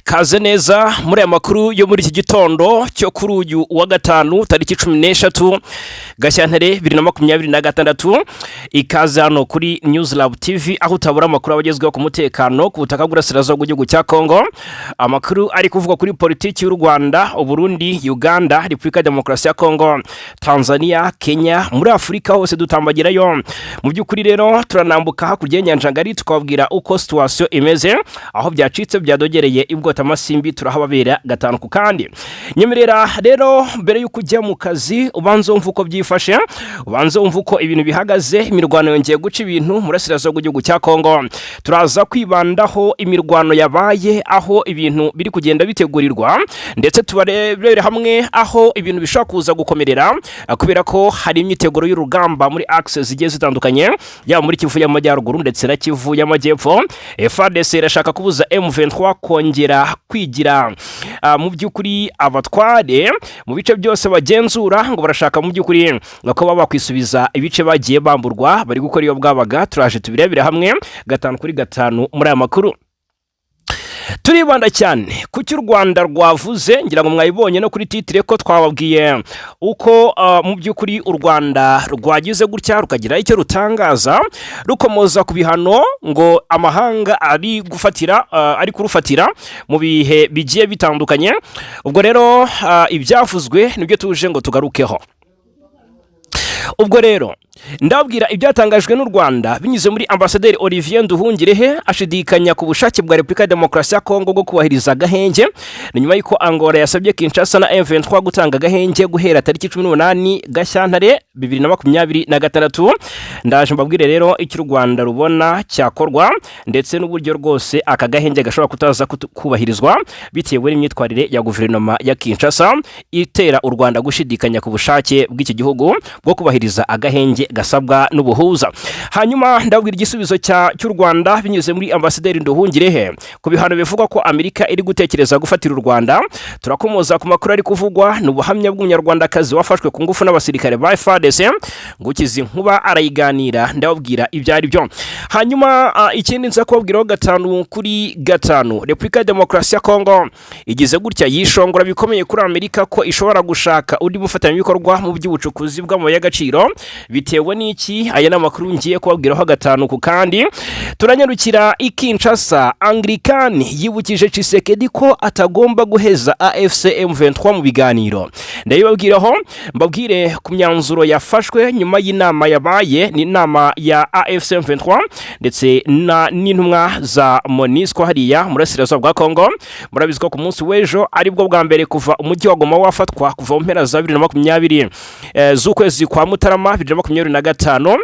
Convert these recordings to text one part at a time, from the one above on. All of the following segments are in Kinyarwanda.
Kaze neza muri aya makuru yo muri iki gitondo cyo kuri uyu wa gatanu, tariki 13 Gashyantare 2026. Ikaze hano kuri News Lab TV, aho utabura amakuru aba agezweho ku mutekano ku butaka bw'Uburasirazuba bw'igihugu cya Kongo, amakuru ari kuvugwa kuri politiki y'u Rwanda, Uburundi, Uganda, Repubulika ya Demokarasi ya Kongo, Tanzania, Kenya, muri Afurika hose dutambagirayo. Mu by'ukuri rero turanambuka hakurya y'inyanja ngari, tukababwira uko situation imeze, aho byacitse byadogereye ibwotamasimbi, turahababera gatanu ku kandi. Nyemerera rero, mbere y'uko ujya mu kazi, ubanza wumva uko byifashe, ubanza wumva uko ibintu bihagaze. Imirwano yongeye guca ibintu mu burasirazuba bw'igihugu cya Kongo. Turaza kwibandaho imirwano yabaye, aho ibintu biri kugenda bitegurirwa, ndetse tubarebere hamwe aho ibintu bishobora kuza gukomerera, kubera ko hari imyiteguro y'urugamba muri axe zigiye zitandukanye, yaba muri Kivu y'Amajyaruguru ndetse na Kivu y'Amajyepfo. FARDC irashaka kubuza M23 kongera kwigira mu by'ukuri abatware mu bice byose bagenzura, ngo barashaka mu by'ukuri ngo ko baba bakwisubiza ibice bagiye bamburwa. Bari gukora iyo bwabaga. Turaje tubirebere hamwe gatanu kuri gatanu muri aya makuru. Turibanda cyane ku cyo u Rwanda rwavuze. Ngira ngo mwayibonye no kuri titre ko twababwiye uko mu by'ukuri u Rwanda rwagize gutya rukagira icyo rutangaza, rukomoza ku bihano ngo amahanga ari gufatira ari kurufatira mu bihe bigiye bitandukanye. Ubwo rero ibyavuzwe nibyo tuje ngo tugarukeho. Ubwo rero ndabwira ibyatangajwe n'u Rwanda binyuze muri Ambasaderi Olivier Nduhungirehe, ashidikanya ku bushake bwa Repubulika ya Demokarasi ya Kongo bwo kubahiriza agahenge. Ni nyuma y'uko Angola yasabye Kinshasa na M23 gutanga agahenge guhera tariki 18 Gashyantare 2026. Ndaje mbabwire rero icyo u Rwanda rubona cyakorwa, ndetse n'uburyo rwose aka gahenge gashobora kutaza kubahirizwa bitewe n'imyitwarire ya guverinoma ya Kinshasa itera u Rwanda gushidikanya ku bushake bw'iki gihugu bwo kubahiriza agahenge gasabwa n'ubuhuza. Hanyuma ndabwira igisubizo cy'u Rwanda binyuze muri Ambasaderi Nduhungirehe ku bihano bivugwa ko Amerika iri gutekereza gufatira u Rwanda. Turakomoza ku makuru ari kuvugwa, ni ubuhamya bw'Umunyarwandakazi wafashwe ku ngufu n'abasirikare ba FARDC, ngo ukize inkuba arayiganira. Ndababwira ibyo ari byo. Hanyuma ikindi nza kubabwiraho gatanu kuri gatanu, Repubulika ya Demokarasi ya Kongo igize gutya yishongora bikomeye kuri Amerika ko ishobora gushaka undi mufatanyabikorwa mu by'ubucukuzi bw'amabuye y'agaciro. Bitewe n'iki? Aya ni amakuru ngiye kubabwiraho gatanu ku kandi. Turanyarukira i Kinshasa. Anglikani yibukije Tshisekedi ko atagomba guheza AFC M23 mu biganiro. Ndabibabwiraho, mbabwire ku myanzuro yafashwe nyuma y'inama yabaye, ni inama ya AFC M23 ndetse n'intumwa za MONUSCO hariya mu burasirazuba bwa Kongo. Murabizi ko ku munsi w'ejo aribwo bwa mbere kuva umujyi wa Goma wafatwa, kuva mu mpera za 2020 z'ukwezi kwa Mutarama 2025,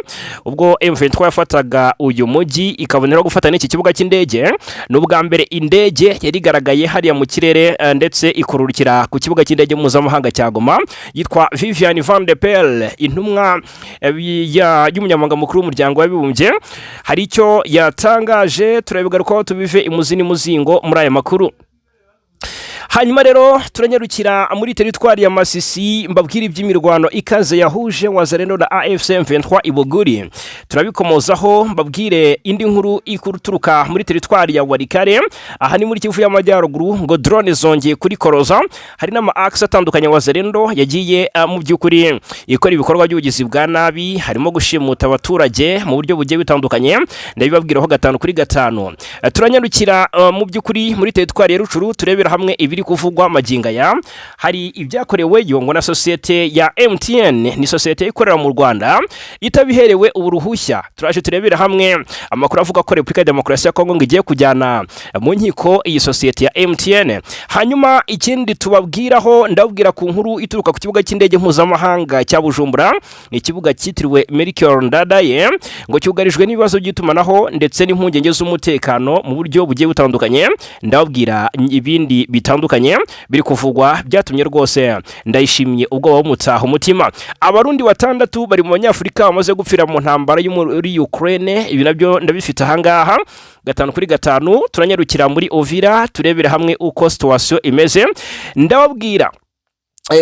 ubwo M23 yafataga uyu mujyi ikaboneraho gufata n'iki kibuga cy'indege. Ni ubwa mbere indege yari igaragaye hariya mu kirere ndetse ikururukira ku kibuga cy'indege mpuzamahanga cya Goma, yitwa Vivian van de Perre, intumwa y'umunyamabanga mukuru w'Umuryango w'Abibumbye. Hari icyo yatangaje, turabigarukaho tubive imuzi n'imuzingo muri aya makuru. Hanyuma rero turanyarukira muri teritwari ya Masisi, mbabwira iby'imirwano ikaze yahuje Wazalendo na AFC M23 i Buguri. Turabikomozaho, mbabwire indi nkuru ituruka muri teritwari ya Walikale, aha ni muri Kivu y'Amajyaruguru, ngo drone zongeye kuri koroza. Hari n'ama axe atandukanye Wazalendo yagiye mu by'ukuri ikora ibikorwa by'ubugizi bwa nabi, harimo gushimuta abaturage mu buryo bugiye butandukanye. Ndabibabwiraho gatanu kuri gatanu. Turanyarukira mu by'ukuri muri teritwari ya Rutshuru, turebera hamwe ibiri kuvugwa magingo aya. Hari ibyakoreweyo ngo na sosiyete ya MTN, ni sosiyete ikorera mu Rwanda, itabiherewe uruhushya. Turaje turebera hamwe amakuru avuga ko Repubulika ya Demokarasi ya Kongo ngo igiye kujyana mu nkiko iyi sosiyete ya MTN. Hanyuma ikindi tubabwiraho, ndababwira ku nkuru ituruka ku kibuga cy'indege mpuzamahanga cya Bujumbura, ni ikibuga cyitiriwe Melchior Ndadaye, ngo cyugarijwe n'ibibazo by'itumanaho ndetse n'impungenge z'umutekano mu buryo bugiye butandukanye. Ndababwira ibindi bitandukanye biri kuvugwa byatumye rwose Ndayishimiye ubwoba bumutaha umutima. Abarundi batandatu bari mu Banyafurika bamaze gupfira mu ntambara yo muri Ukraine. Ibi nabyo ndabifite ahangaha gatanu kuri gatanu. Turanyarukira muri Uvira, turebera hamwe uko situation imeze. Ndababwira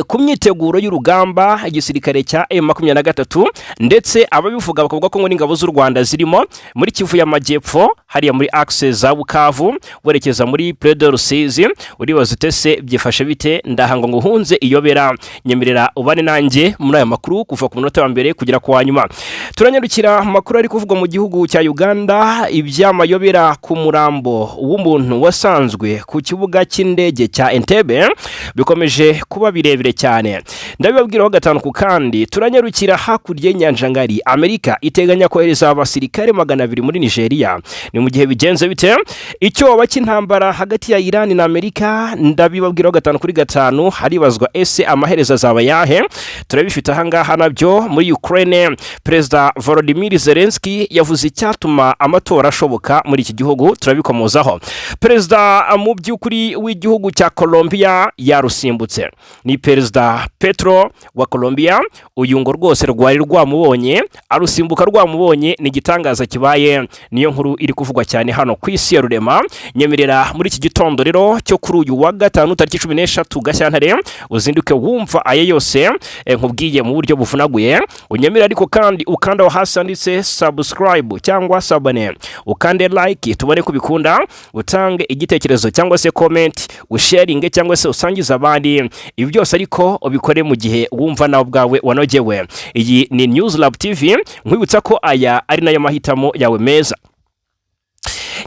ku myiteguro y'urugamba igisirikare cya M23, ndetse ababivuga bakavuga ko ngo n'ingabo z'u Rwanda zirimo muri Kivu y'Amajyepfo. Hariya muri axe za Bukavu werekeza muri Plaine de Rusizi. Uribaza utese byifashe bite? Ndaha ngo nguhunze iyobera. Nyemerera ubane nanjye muri aya makuru kuva ku munota wa mbere kugera ku wa nyuma. Turanyarukira amakuru ari kuvugwa mu gihugu cya Uganda. Iby'amayobera ku murambo w'umuntu wasanzwe ku kibuga cy'indege cya Entebbe bikomeje kuba birebire cyane, ndabibabwiraho gatanu ku kandi. Turanyarukira hakurya y'inyanja ngari. Amerika iteganya kohereza abasirikare 200 muri Nigeria, ni mu gihe bigenze bite? Icyoba cy'intambara hagati ya Iran na Amerika, ndabibabwiraho gatanu kuri gatanu. Haribazwa ese amaherezo azaba yahe? Turabifite ahangaha nabyo. Muri Ukraine, Perezida Volodymyr Zelensky yavuze icyatuma amatora ashoboka muri iki gihugu, turabikomozaho. Perezida mu by'ukuri w'igihugu cya Colombia yarusimbutse, ni Perezida Petro wa Colombia. Uyu ngo rwose rwari rwamubonye, arusimbuka rwamubonye, ni igitangaza kibaye. Niyo nkuru iri kuvugwa cyane hano ku isi ya rurema. Nyemerera muri iki gitondo rero cyo kuri uyu wa gatanu, tariki 13 Gashyantare, uzinduke wumva aya yose nkubwiye mu buryo buvunaguye. Unyemerera ariko kandi ukanda aho hasi handitse subscribe cyangwa s'abonner, ukande like tubone ko ubikunda, utange igitekerezo cyangwa se comment, usharinge cyangwa se usangize abandi. Ibi byose ariko ubikore mu gihe wumva nawe ubwawe wanogewe. Iyi ni News Lab TV, nkwibutsa ko aya ari nayo mahitamo yawe meza.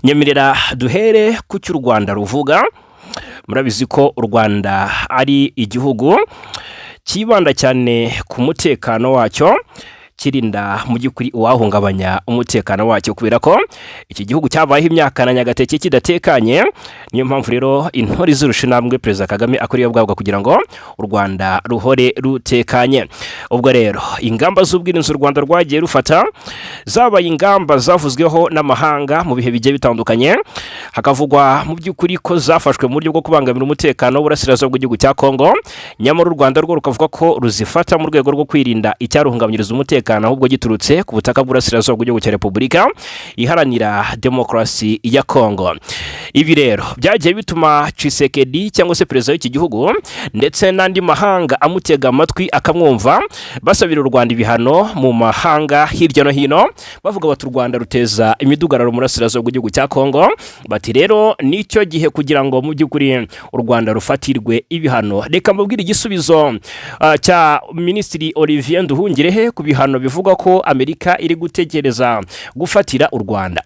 Nyemerera duhere ku cyo u Rwanda ruvuga. Murabizi ko u Rwanda ari igihugu cyibanda cyane ku mutekano wacyo, kirinda mu by'ukuri uwahungabanya umutekano wacyo, kubera ko iki gihugu cyabayeho imyaka na nyagateke kidatekanye. Niyo mpamvu rero intore zirusha intambwe Perezida Kagame akora bwabwa kugira ngo u Rwanda ruhore rutekanye. Ubwo rero ingamba z'ubwirinzi u Rwanda rwagiye rufata zabaye ingamba zavuzweho n'amahanga mu bihe bigiye bitandukanye, hakavugwa mu by'ukuri ko zafashwe mu buryo bwo kubangamira umutekano w'uburasirazuba bw'igihugu cya Kongo. Nyamara u Rwanda rwo rukavuga ko ruzifata mu rwego rwo kwirinda icyaruhungabanyiriza umutekano, ahubwo giturutse ku butaka bw'uburasirazuba bw'igihugu cya Repubulika Iharanira Demokarasi ya Kongo. Ibi rero byagiye bituma Tshisekedi cyangwa se perezida w'iki gihugu ndetse n'andi mahanga amutega amatwi akamwumva, basabira u Rwanda ibihano mu mahanga hirya no hino, bavuga bati u Rwanda ruteza imidugararo mu burasirazuba bw'igihugu cya Kongo. Bati rero nicyo gihe kugira ngo mu by'ukuri u Rwanda rufatirwe ibihano. Reka mbabwire igisubizo cya Minisitiri Olivier Nduhungirehe ku bihano bivugwa ko Amerika iri gutekereza gufatira u Rwanda.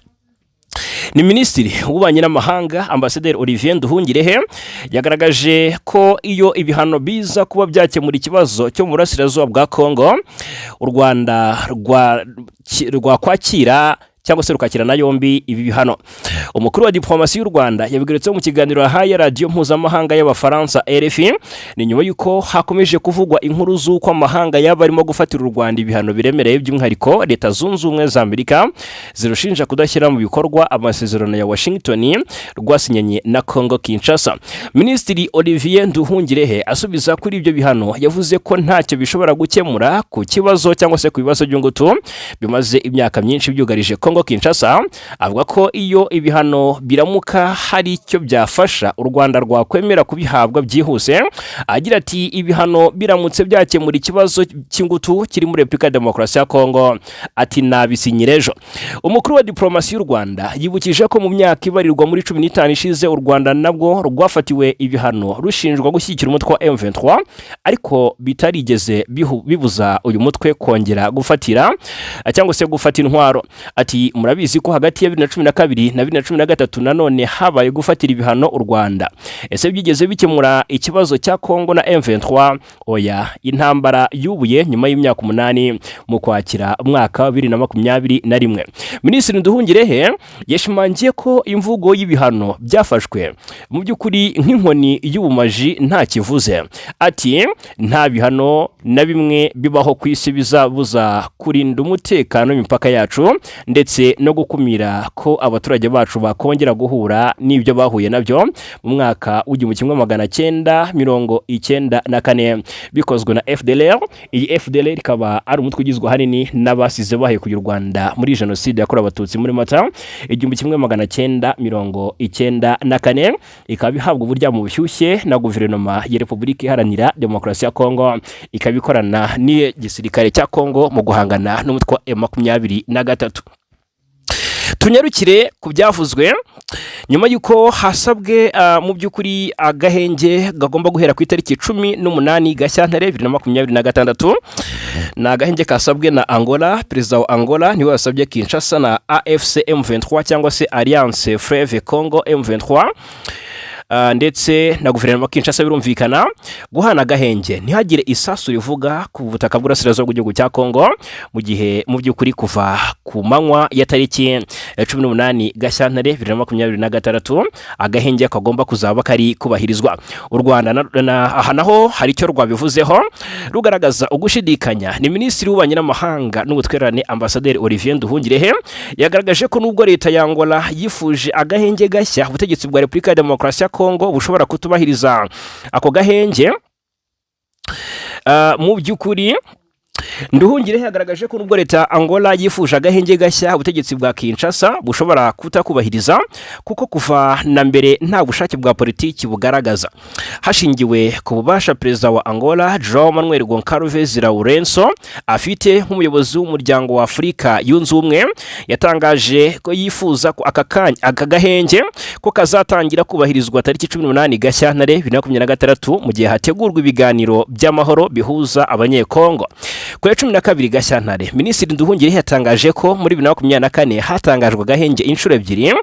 Ni Minisitiri w'Ububanyi n'Amahanga, Ambasaderi Olivier Nduhungirehe, yagaragaje ko iyo ibihano biza kuba byakemura ikibazo cyo mu burasirazuba bwa Kongo, u Rwanda rwakwakira cyangwa se rukakira na yombi ibi bihano. Umukuru wa diplomasi y'u Rwanda yabigarutseho mu kiganiro yahaye Radiyo Mpuzamahanga y'Abafaransa, RFI. Ni nyuma y'uko hakomeje kuvugwa inkuru z'uko amahanga yaba arimo gufatira u Rwanda ibihano biremereye, by'umwihariko Leta Zunze Ubumwe za Amerika zirushinja kudashyira mu bikorwa amasezerano ya Washington rwasinyanye na Congo Kinshasa. Minisitiri Olivier Nduhungirehe asubiza kuri ibyo bihano yavuze ko ntacyo bishobora gukemura ku kibazo cyangwa se ku bibazo by'ingutu bimaze imyaka myinshi byugarije Congo Kinshasa. Avuga ko iyo ibihano biramuka hari icyo byafasha, u Rwanda rwakwemera kubihabwa byihuse. Agira ati: "Ibihano biramutse byakemura ikibazo cy'ingutu kiri muri Repubulika ya Demokarasi ya Kongo," ati, "nabisinyira ejo." Umukuru wa diplomasi y'u Rwanda yibukije ko mu myaka ibarirwa muri 15 ishize, u Rwanda nabwo rwafatiwe ibihano rushinjwa gushyigikira umutwe wa M23, ariko bitarigeze bibuza uyu mutwe kongera gufatira cyangwa se gufata intwaro. Ati: "Murabizi ko hagati ya 2012 na 2013 nanone habaye gufatira ibihano u Rwanda. Ese byigeze bikemura ikibazo cya Kongo na M23? Oya." Intambara yubuye nyuma y'imyaka 8 mu Kwakira umwaka wa 2021. Minisitiri Nduhungirehe yashimangiye ko imvugo y'ibihano byafashwe mu by'ukuri nk'inkoni y'ubumaji nta kivuze. Ati: "Nta bihano na bimwe bibaho ku isi bizabuza kurinda umutekano w'imipaka yacu ndetse no gukumira ko abaturage bacu bakongera guhura n'ibyo bahuye nabyo mu mwaka w'1994 bikozwe na FDLR." Iyi FDLR ikaba ari umutwe ugizwe ahanini n'abasize bahekuye u Rwanda muri Jenoside yakorewe Abatutsi muri Mata 1994, ikaba ihabwa uburyamo bushyushye na Guverinoma ya Repubulika Iharanira Demokarasi ya Kongo, ikaba ikorana n'igisirikare cya Kongo mu guhangana n'umutwe wa M23. Tunyarukire ku byavuzwe nyuma y'uko hasabwe mu by'ukuri agahenge gagomba guhera ku itariki 18 Gashyantare 2026. Ni agahenge kasabwe na Angola. Perezida wa Angola niwe wasabye Kinshasa na AFC M23 cyangwa se Alliance Fleuve Congo M23, ndetse na guverinoma ya Kinshasa birumvikana, guhana agahenge ntihagire isasu rivuga ku butaka bw'uburasirazuba bw'igihugu cya Congo, mu gihe mu by'ukuri kuva ku manywa ya tariki 18 Gashyantare 2026 agahenge kagomba kuzaba kari kubahirizwa. U Rwanda aha naho hari icyo rwabivuzeho rugaragaza ugushidikanya. Ni Minisitiri w'Ububanyi n'Amahanga n'Ubutwererane, Ambasaderi Olivier Nduhungirehe, yagaragaje ko nubwo leta ya Angola yifuje agahenge gashya, ubutegetsi bwa Repubulika ya Demokarasi ya Kongo bushobora kutubahiriza ako gahenge. Mu by'ukuri Nduhungirehe yagaragaje ko nubwo leta ya Angola yifuje agahenge gashya, ubutegetsi bwa Kinshasa bushobora kutakubahiriza, kuko kuva na mbere nta bushake bwa politiki bugaragaza. Hashingiwe ku bubasha perezida wa Angola João Manuel Goncalves Lourenço afite nk'umuyobozi w'Umuryango wa Afurika Yunze Ubumwe, yatangaje ko yifuza ko aka kanya aka gahenge ko kazatangira kubahirizwa tariki 18 Gashyantare 2026, mu gihe hategurwa ibiganiro by'amahoro bihuza Abanyekongo. Ku ya 12 Gashyantare, Minisitiri Nduhungirehe yatangaje ko muri 2024 hatangajwe agahenge inshuro ebyiri,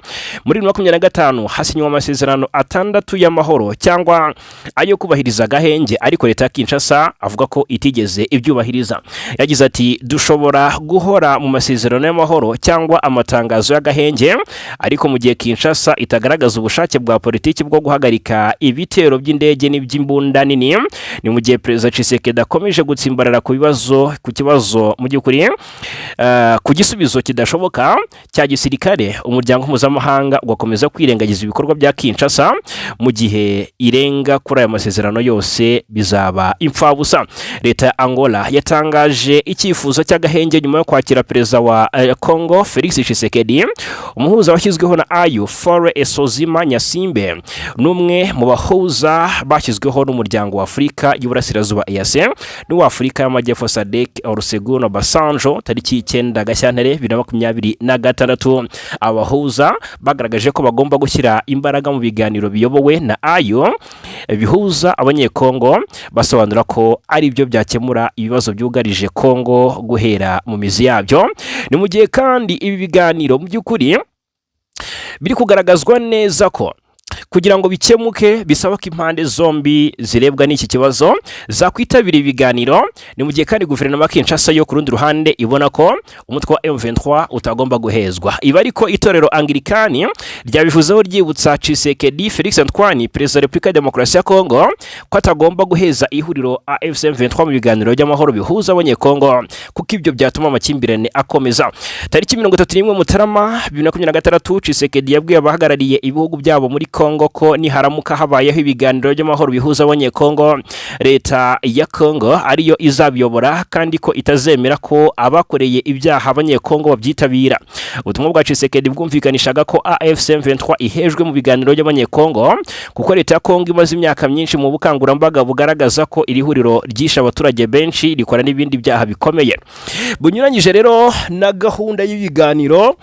muri 2025 hasinywa amasezerano atandatu y'amahoro cyangwa ayo kubahiriza agahenge, ariko leta ya Kinshasa avuga ko itigeze ibyubahiriza. Yagize ati: "Dushobora guhora mu masezerano y'amahoro cyangwa amatangazo y'agahenge, ariko mu gihe Kinshasa itagaragaza ubushake bwa politiki bwo guhagarika ibitero by'indege n'iby'imbunda nini, ni mu gihe Perezida Tshisekedi akomeje gutsimbarara ku bibazo ku kibazo mu by'ukuri ku gisubizo kidashoboka cya gisirikare, umuryango mpuzamahanga ugakomeza kwirengagiza ibikorwa bya Kinshasa mu gihe irenga kuri aya masezerano yose, bizaba imfabusa." Leta ya Angola yatangaje icyifuzo cy'agahenge nyuma yo kwakira perezida wa Congo Felix Tshisekedi, umuhuza washyizweho na AU Faure Essozimna Gnassingbé, n'umwe mu bahuza bashyizweho n'Umuryango wa Afurika y'Uburasirazuba EAC n'uwa Afurika y'Amajyepfo SADC Olusegun Obasanjo tariki 9 Gashyantare 2026. Abahuza bagaragaje ko bagomba gushyira imbaraga mu biganiro biyobowe na AU bihuza Abanyekongo, basobanura ko ari byo byakemura ibibazo byugarije Kongo guhera mu mizi yabyo. Ni mu gihe kandi ibi biganiro mu by'ukuri biri kugaragazwa neza ko kugira ngo bikemuke bisaba ko impande zombi zirebwa n'iki kibazo zakwitabira ibiganiro. Ni mu gihe kandi guverinoma ya Kinshasa yo ku rundi ruhande ibona ko umutwe wa M23 utagomba guhezwa. Ibi ariko itorero Anglikani ryabivuzeho ryibutsa Tshisekedi Felix Antoine, perezida wa Repubulika ya Demokarasi ya Kongo, ko atagomba guheza ihuriro AFC M23 mu biganiro by'amahoro bihuza Abanyekongo, kuko ibyo byatuma amakimbirane akomeza. Tariki 31 Mutarama 2026, Tshisekedi yabwiye abahagarariye ibihugu byabo muri Kongo ko niharamuka habayeho ibiganiro by'amahoro bihuza Abanyekongo, leta ya Kongo ariyo izabiyobora, kandi ko itazemera ko abakoreye ibyaha Abanyekongo babyitabira. Ubutumwa bwa Tshisekedi bwumvikanishaga ko AFC M23 ihejwe mu biganiro by'Abanyekongo, kuko leta ya Kongo imaze imyaka myinshi mu bukangurambaga bugaragaza ko iri huriro ryishe abaturage benshi, rikora n'ibindi byaha bikomeye. Bunyuranyije rero na gahunda y'ibiganiro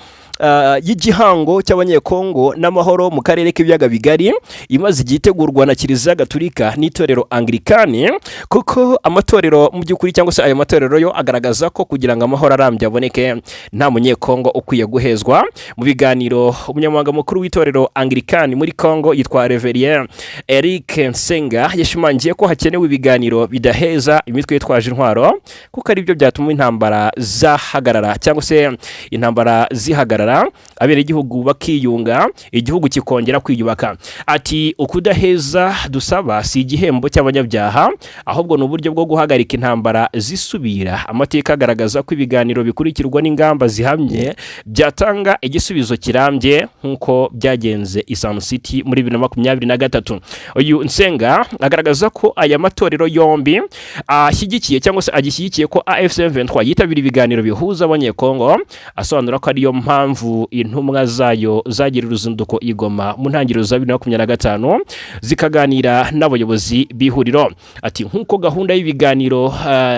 y'igihango cy'Abanyekongo n'amahoro mu karere k'Ibiyaga Bigari imaze igihe itegurwa na Kiliziya Gatulika n'itorero Anglikani, kuko amatorero mu by'ukuri cyangwa se ayo matorero yo agaragaza ko kugira ngo amahoro arambye aboneke, nta Munyekongo ukwiye guhezwa mu biganiro. Umunyamabanga mukuru w'itorero Anglikani muri Kongo yitwa Reverien Eric Nsenga yashimangiye ko hakenewe ibiganiro bidaheza imitwe yitwaje intwaro, kuko aribyo byatuma intambara zahagarara cyangwa se intambara zihagarara, abenegihugu bakiyunga, igihugu kikongera kwiyubaka. Ati: "Ukudaheza dusaba si igihembo cy'abanyabyaha, ahubwo ni uburyo bwo guhagarika intambara zisubira. Amateka agaragaza ko ibiganiro bikurikirwa n'ingamba zihamye byatanga igisubizo kirambye, nk'uko byagenze i Sun City muri 2023." Uyu Nsenga agaragaza ko aya matorero yombi ashyigikiye cyangwa se agishyigikiye ko AFC M23 yitabira ibiganiro bihuza Abanyekongo, asobanura ko ariyo mpamvu mpamvu intumwa zayo zagira uruzinduko i Goma mu ntangiriro za 2025, zikaganira n'abayobozi b'ihuriro. Ati: "Nk'uko gahunda y'ibiganiro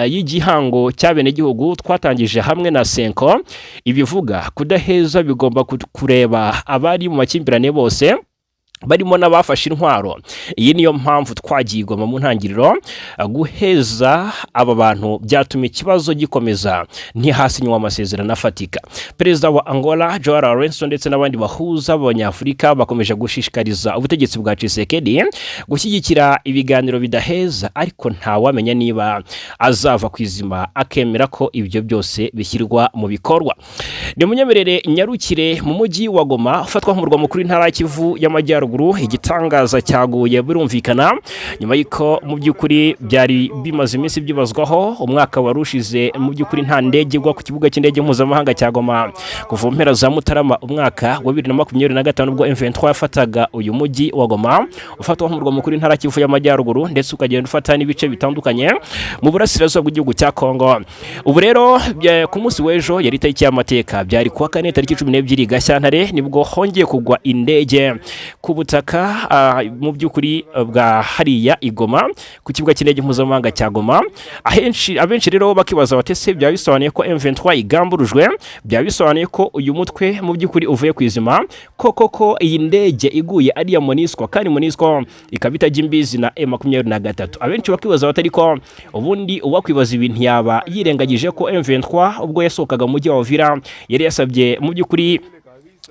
y'igihango cy'abenegihugu twatangije hamwe na CENCO ibivuga, kudaheza bigomba kureba abari mu makimbirane bose, barimo n'abafashe intwaro. Iyi niyo mpamvu twagiye i Goma mu ntangiriro. Guheza aba bantu byatuma ikibazo gikomeza, ntihasinywa amasezerano afatika." Perezida wa Angola, Joao Lourenço, ndetse n'abandi bahuza b'Abanyafurika bakomeje gushishikariza ubutegetsi bwa Tshisekedi gushyigikira ibiganiro bidaheza, ariko ntawamenya niba azava ku izima akemera ko ibyo byose bishyirwa mu bikorwa. Nimunyemerere nyarukire mu mujyi wa Goma, ufatwa nk'umurwa mukuru w'intara ya Kivu y'Amajyaruguru. Igitangaza cyaguye, birumvikana, nyuma y'uko mu by'ukuri byari bimaze iminsi byibazwaho. Umwaka wari ushize mu by'ukuri nta ndege igwa ku kibuga cy'indege mpuzamahanga cya Goma kuva mu mpera za Mutarama umwaka wa 2025, ubwo M23 yafataga uyu mujyi wa Goma ufatwa nk'umurwa mukuru w'intara ya Kivu y'Amajyaruguru, ndetse ukagenda ufata n'ibice bitandukanye mu burasirazuba bw'igihugu cya Kongo. Ubu rero ku munsi w'ejo yari itariki y'amateka, byari kuwa kane tariki 12 Gashyantare, nibwo hongeye kugwa indege ku butaka mu by'ukuri bwa hariya i Goma, ku kibuga cy'indege mpuzamahanga cya Goma. Ahenshi, abenshi rero bakibaza bati: "Ese byaba bisobanuye ko M23 igamburujwe? Byaba bisobanuye ko uyu mutwe mu by'ukuri uvuye ku izima koko, ko iyi ndege iguye ari iya MONUSCO, kandi MONUSCO ikaba itajya imbizi na M23?" Abenshi bakibaza bati: "Ariko ubundi uwakwibaza ibintu yaba yirengagije ko M23 ubwo yasohokaga mu mujyi wa Uvira yari yasabye mu by'ukuri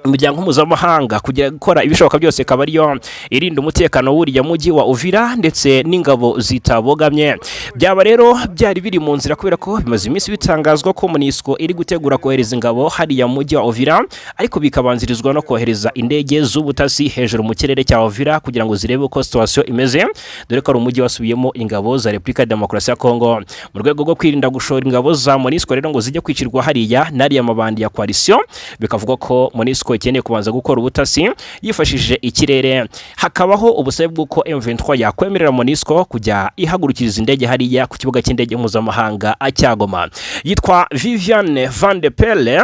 umuryango mpuzamahanga kugira gukora ibishoboka byose ikaba ariyo irinda umutekano w'uriya mujyi wa Uvira ndetse n'ingabo zitabogamye?" Byaba rero byari biri mu nzira, kubera ko bimaze iminsi bitangazwa ko MONUSCO iri gutegura kohereza ingabo hariya mu mujyi wa Uvira, ariko bikabanzirizwa no kohereza indege z'ubutasi hejuru mu kirere cya Uvira kugira ngo zirebe uko situation imeze, dore ko ari umujyi wasubiyemo ingabo za Repubulika ya Demokarasi ya Kongo. Mu rwego rwo kwirinda gushora ingabo za MONUSCO rero ngo zijye kwicirwa hariya n'ariya mabandi ya coalition, bikavugwa ko MONUSCO ikeneye kubanza gukora ubutasi yifashishije ikirere. Hakabaho ubusabe bw'uko M23 yakwemerera MONUSCO kujya ihagurukiriza indege hariya ku kibuga cy'indege mpuzamahanga cya Goma. Yitwa Viviane Van de Pelle,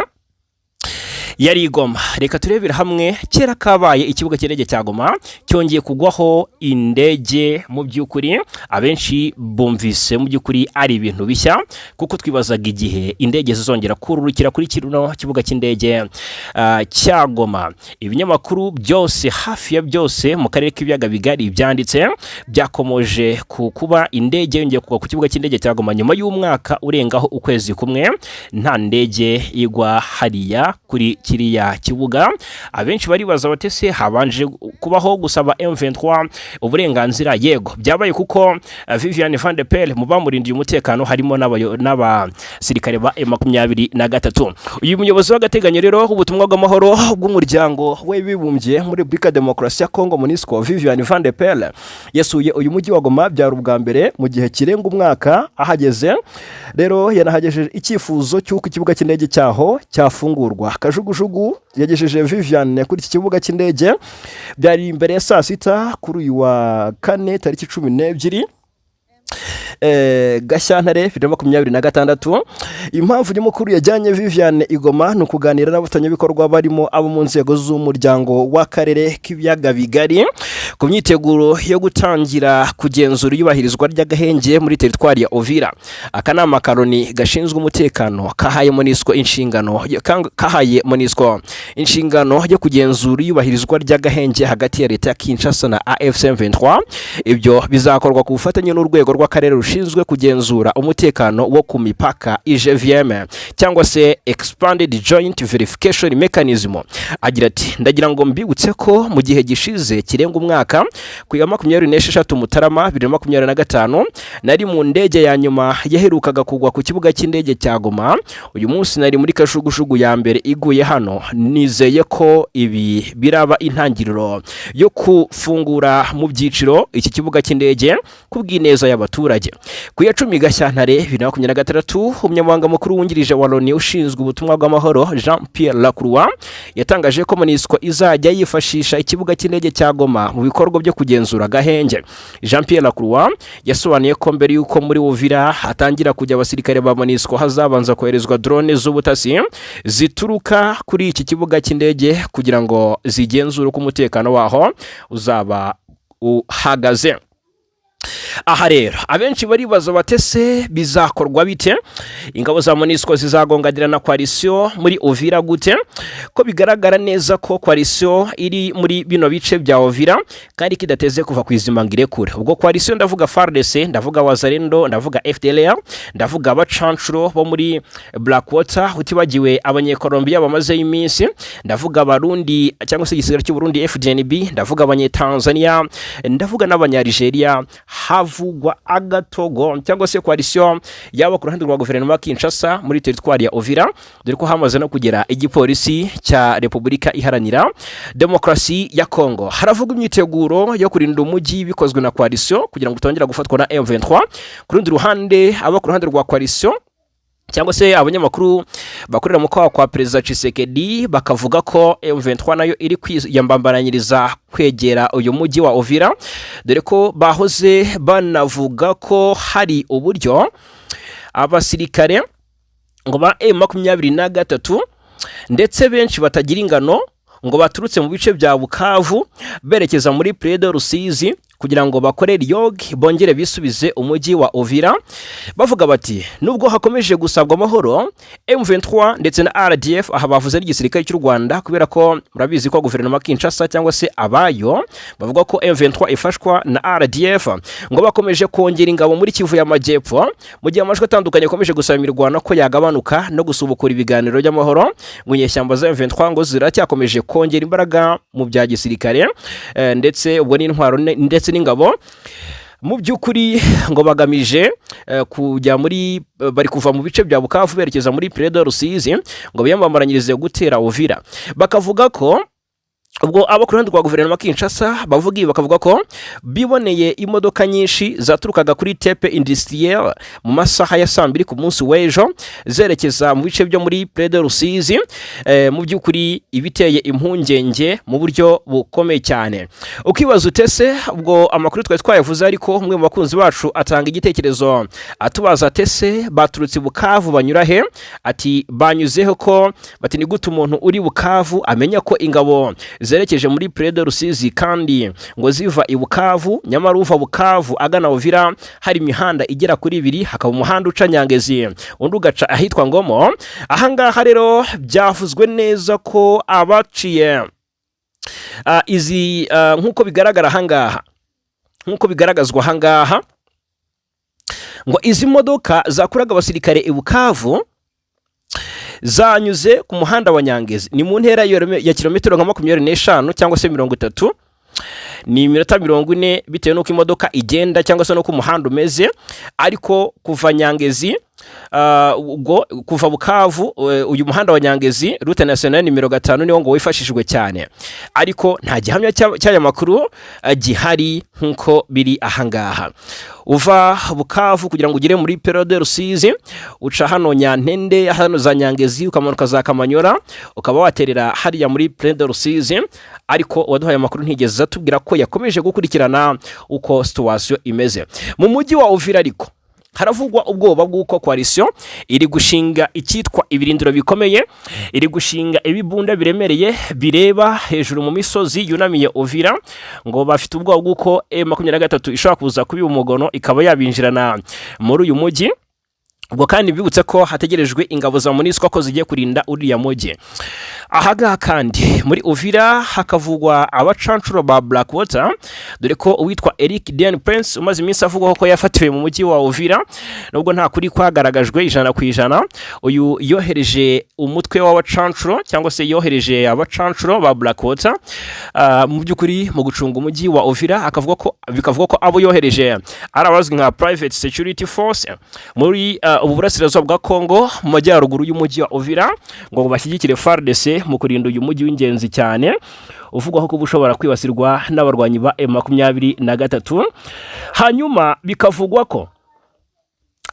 yari i Goma. Reka turebere hamwe. Kera kabaye, ikibuga cy'indege cya Goma cyongeye kugwaho indege. Mu by'ukuri abenshi bumvise mu by'ukuri ari ibintu bishya, kuko twibazaga igihe indege zizongera kururukira kuri kino kibuga cy'indege cya Goma. Ibinyamakuru byose, hafi ya byose mu karere k'ibiyaga bigari byanditse, byakomoje ku kuba indege yongeye kugwa ku kibuga cy'indege cya Goma nyuma y'umwaka urengaho ukwezi kumwe nta ndege igwa hariya kuri kiriya kibuga. Abenshi baribaza bati: "Ese habanje kubaho gusaba M23 uburenganzira?" Yego, byabaye, kuko Viviane Van de Pelle mu bamurindiye umutekano harimo n'abasirikare ba M23. Uyu muyobozi w'agateganyo rero w'ubutumwa bw'amahoro bw'umuryango w'abibumbye muri Repubulika ya Demokarasi ya Kongo, MONUSCO, Viviane Van de Pelle, yasuye uyu mujyi wa Goma. Byari ubwa mbere mu gihe kirenga umwaka ahageze. Rero yanahagejeje icyifuzo cy'uko ikibuga cy'indege cyaho cyafungurwa. Kajugujugu yagejeje Viviane kuri iki kibuga cy'indege byari imbere ya saa sita kuri uyu wa kane tariki 12 Gashyantare 2026. Impamvu nyamukuru yajyanye Viviane i Goma ni ukuganira n'abafatanyabikorwa barimo abo mu nzego z'umuryango w'akarere k'ibiyaga bigari ku myiteguro yo gutangira kugenzura iyubahirizwa ry'agahenge muri teritwari ya Uvira. Akanama ka Loni gashinzwe umutekano kahaye MONUSCO inshingano yo kugenzura iyubahirizwa ry'agahenge hagati ya leta ya Kinshasa na AFC M23. Ibyo bizakorwa ku bufatanye n'urwego rw'akarere rushinzwe kugenzura umutekano wo ku mipaka, EJVM, cyangwa se Expanded Joint Verification Mechanism. Agira ati: "Ndagira ngo mbibutse ko mu gihe gishize kirenga umwaka, ku ya 26 Mutarama 2025, nari mu ndege ya nyuma yaherukaga kugwa ku kibuga cy'indege cya Goma. Uyu munsi nari muri kajugujugu ya mbere iguye hano. Nizeye ko ibi biraba intangiriro yo gufungura mu byiciro iki kibuga cy'indege ku bw'ineza y'abaturage." Ku ya 10 Gashyantare 2026, umunyamabanga mukuru wungirije wa Loni ushinzwe ubutumwa bw'amahoro, Jean Pierre Lacroix, yatangaje ko MONUSCO izajya yifashisha ikibuga cy'indege cya Goma mu bikorwa. bikorwa byo kugenzura agahenge. Jean Pierre Lacroix yasobanuye ko mbere y'uko muri Uvira hatangira kujya abasirikare ba MONUSCO, hazabanza koherezwa drone z'ubutasi zituruka kuri iki kibuga cy'indege kugira ngo zigenzure uko umutekano waho uzaba uhagaze. Aha rero abenshi baribaza batese bizakorwa bite? Ingabo za MONUSCO zizagonganira na coalition muri Uvira gute, ko bigaragara neza ko coalition iri muri bino bice bya Uvira kandi kidateze kuva ku izima ngo irekure? Ubwo coalition ndavuga FARDC, ndavuga Wazalendo, ndavuga FDLR, ndavuga abacancuro bo muri Blackwater, utibagiwe Abanyekolombiya bamazeyo iminsi, ndavuga Abarundi cyangwa se igisirikare cy'u Burundi FDNB, ndavuga Abanyetanzania, ndavuga n'Abanyaligeria. Havugwa agatogo cyangwa se coalition yaba ku ruhande rwa guverinoma ya Kinshasa muri teritwari ya Uvira, dore ko hamaze no kugera igipolisi cya Repubulika Iharanira Demokarasi ya Kongo. Haravugwa imyiteguro yo kurinda umujyi bikozwe na coalition kugira ngo utongera gufatwa na M23. Ku rundi ruhande, aba ku ruhande rwa coalition cyangwa se abanyamakuru bakorera mu kwaha kwa Perezida Tshisekedi bakavuga ko M23 nayo iri kwiyambambaranyiriza kwegera uyu mujyi wa Uvira, dore ko bahoze banavuga ko hari uburyo abasirikare ngo ba M23 ndetse benshi batagira ingano ngo baturutse mu bice bya Bukavu berekeza muri Plaine de Rusizi kugira ngo bakore riyog bongere bisubize umujyi wa Uvira. Bavuga bati nubwo hakomeje gusabwa amahoro, M23 ndetse na RDF, aha bavuze n'igisirikare cy'u Rwanda, kubera ko murabizi ko guverinoma Kinshasa cyangwa se abayo bavuga ko M23 ifashwa na RDF, ngo bakomeje kongera ingabo muri Kivu y'Amajyepfo mu gihe amajwi atandukanye akomeje gusaba imirwano ko yagabanuka no gusubukura ibiganiro by'amahoro. Ngo inyeshyamba za M23 ngo ziracyakomeje kongera imbaraga mu bya gisirikare ndetse ubwo n'intwaro ndetse n'ingabo. Mu by'ukuri ngo bagamije kujya muri bari kuva mu bice bya Bukavu berekeza muri Plaine de Rusizi ngo biyamamaranyirize gutera Uvira. Bakavuga ko ubwo abo ku ruhande rwa guverinoma Kinshasa bavuga ibi, bakavuga ko biboneye imodoka nyinshi zaturukaga kuri Tepe Industriel mu masaha ya saa 2 ku munsi w'ejo zerekeza mu bice byo muri Plaine de Rusizi. Mu by'ukuri ibiteye impungenge mu buryo bukomeye cyane. Ukibaza utese ubwo amakuru twari twayavuze, ariko umwe mu bakunzi bacu atanga igitekerezo atubaza atese baturutse Bukavu banyura he? Ati banyuzeho ko bati ni gute umuntu uri Bukavu amenya ko ingabo zerekeje muri Plaine de Rusizi kandi ngo ziva i Bukavu, nyamara uva Bukavu agana Uvira hari imihanda igera kuri ibiri, hakaba umuhanda uca Nyangezi, undi ugaca ahitwa Ngomo? Ahangaha rero byavuzwe neza ko abaciye izi nk'uko bigaragara ahangaha, nk'uko bigaragazwa ahangaha, ngo izi modoka zakuraga abasirikare i Bukavu zanyuze ku muhanda wa Nyangezi, ni mu ntera ya kilometero nka 25 cyangwa se 30, ni iminota 40 bitewe n'uko imodoka igenda cyangwa se n'uko umuhanda umeze. Ariko kuva Nyangezi, ubwo kuva Bukavu, uyu muhanda wa Nyangezi, route nationale nimero 5, niwo ngo wifashishijwe cyane, ariko nta gihamya cy'aya makuru gihari. Nk'uko biri ahangaha, uva Bukavu kugira ngo ugere muri Plaine de Rusizi uca hano Nyantende, hano za Nyangezi, ukamanuka za Kamanyora, ukaba waterera hariya muri Plaine de Rusizi. Ariko uwaduhaye amakuru ntigeze atubwira ko yakomeje gukurikirana uko situation imeze mu mujyi wa Uvira. Ariko haravugwa ubwoba bw'uko coalition iri gushinga icyitwa ibirindiro bikomeye, iri gushinga ibibunda biremereye bireba hejuru mu misozi yunamiye Uvira. Ngo bafite ubwoba bw'uko M23 ishobora kuza kubiba umugono ikaba yabinjirana muri uyu mujyi. Ubwo kandi bibutse ko hategerejwe ingabo za MONUSCO ko zigiye kurinda uriya mujyi. Ahangaha kandi muri Uvira hakavugwa abacancuro ba Blackwater, dore ko uwitwa Eric Dan Prince umaze iminsi avugwaho ko yafatiwe mu mujyi wa Uvira, nubwo nta kuri kwagaragajwe 100%. Uyu yohereje umutwe w'abacancuro cyangwa se yohereje abacancuro ba Blackwater mu by'ukuri mu gucunga umujyi wa Uvira, akavuga ko bikavuga ko abo yohereje ari abazwi nka Private Security Force muri ubu burasirazuba bwa Congo, mu majyaruguru y'umujyi wa Uvira, ngo bashyigikire FARDC mu kurinda uyu mujyi w'ingenzi cyane uvugwaho kuba ushobora kwibasirwa n'abarwanyi ba M23. Hanyuma bikavugwa ko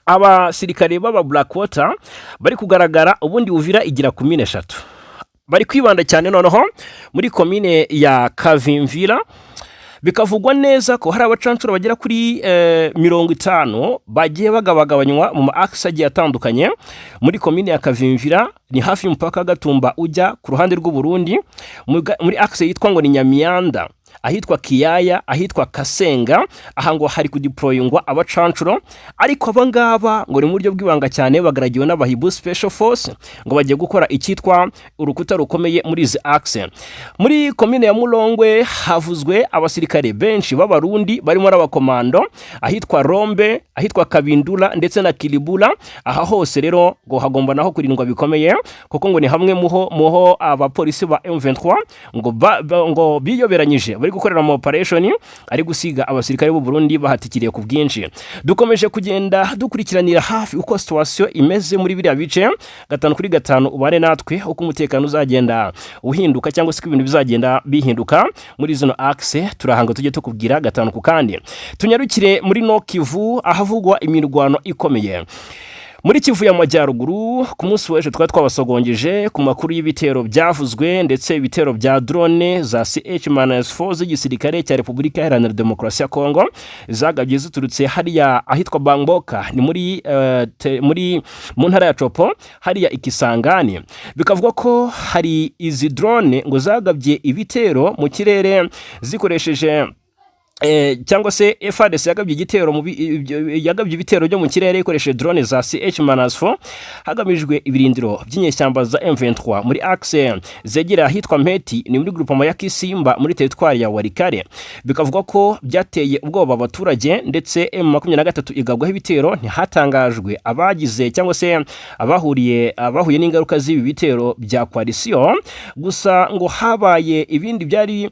abasirikare b'aba Blackwater bari kugaragara. Ubundi Uvira igira komine eshatu, bari kwibanda cyane noneho muri komine ya Kavimvira. Bikavugwa neza ko hari abacancuro bagera kuri 50 bagiye bagabagabanywa mu ma axes agiye atandukanye muri komine ya Kavimvira, ni hafi y'umupaka wa Gatumba ujya ku ruhande rw'u Burundi, muri axe yitwa ngo ni Nyamiyanda, ahitwa Kiyaya, ahitwa Kasenga. Aha ngo hari kudeployingwa abacancuro, ariko aba ngaba ngo ni mu buryo bw'ibanga cyane, bagaragiwe n'abahibu Special Force, ngo bagiye gukora icyitwa urukuta rukomeye muri izi axe. Muri komine ya Mulongwe havuzwe abasirikare benshi b'Abarundi barimo n'abakomando ahitwa Rombe, ahitwa Kabindula ndetse na Kilibula. Aha hose rero ngo hagomba naho kurindwa bikomeye, kuko ngo ni hamwe muho abapolisi ba M23 ngo ngo biyoberanyije bari gukorera mu operation ari gusiga abasirikare b'u Burundi bahatikiriye ku bwinshi. Dukomeje kugenda dukurikiranira hafi uko situation imeze muri biriya bice gatanu kuri gatanu. Ubane natwe uko umutekano uzagenda uhinduka cyangwa se uko ibintu bizagenda bihinduka muri zino axe, turahanga tujye tukubwira gatanu ku kandi. Tunyarukire muri Nord Kivu ahavugwa imirwano ikomeye. Muri Kivu y'Amajyaruguru, ku munsi w'ejo twari twabasogongeje ku makuru y'ibitero byavuzwe, ndetse ibitero bya drone za CH-4 z'igisirikare cya Repubulika Iharanira Demokarasi ya Kongo zagabye ziturutse hariya ahitwa Bangboka, ni muri mu ntara ya Tshopo, hariya Ikisangani. Bikavuga ko hari izi drone ngo zagabye ibitero mu kirere zikoresheje cyangwa se FARDC yagabye igitero mu yagabye ibitero byo mu kirere ikoresheje drone za CH-4 hagamijwe ibirindiro by'inyeshyamba za M23 muri axe zegera ahitwa Mpeti, ni muri groupement ya Kisimba muri teritwari ya Walikale. Bikavuga ko byateye ubwoba abaturage, ndetse M23 igabwaho ibitero. Ntihatangajwe abagize cyangwa se abahuye n'ingaruka z'ibi bitero bya coalition. Gusa ngo habaye ibindi byari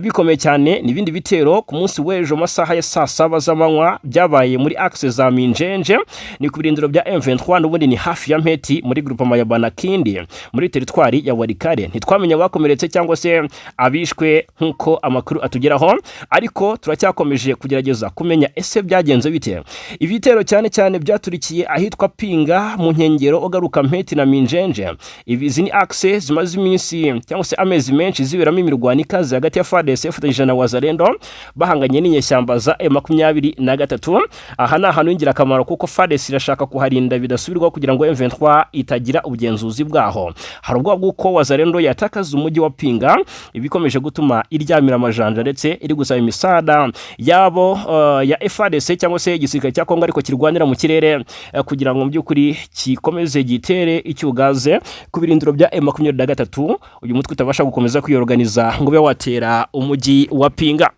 bikomeye cyane, ni ibindi bitero ku munsi w'ejo masaha ya saa 7 z'amanywa byabaye muri axe za Minjenje, ni ku birindiro bya M23 n'ubundi ni hafi ya Mpeti muri groupement ya Banakindi muri teritwari ya Walikale. Ntitwamenya abakomeretse cyangwa se abishwe nk'uko amakuru atugeraho, ariko turacyakomeje kugerageza kumenya ese byagenze bite. Ibitero cyane cyane byaturikiye ahitwa Pinga mu nkengero ugaruka Mpeti na Minjenje. Izi ni axe zimaze iminsi cyangwa se amezi menshi ziberamo imirwano ikaze hagati ya FARDC ifatanyije na Wazalendo bahanganye n'inyeshyamba za M23. Aha ni ahantu h'ingirakamaro kuko FARDC irashaka kuharinda bidasubirwaho kugira ngo M23 itagira ubugenzuzi bwaho. Hari ubwoba bw'uko Wazalendo yatakaza umujyi wa Pinga, ibikomeje gutuma iryamira amajanja ndetse iri gusaba imisada yabo ya FARDC cyangwa se igisirikare cya Kongo ariko kirwanira mu kirere, kugira ngo mu by'ukuri kikomeze gitere icyugaze ku birindiro bya M23, uyu mutwe utabasha gukomeza kwiyorganiza ngo ube watera umujyi wa Pinga.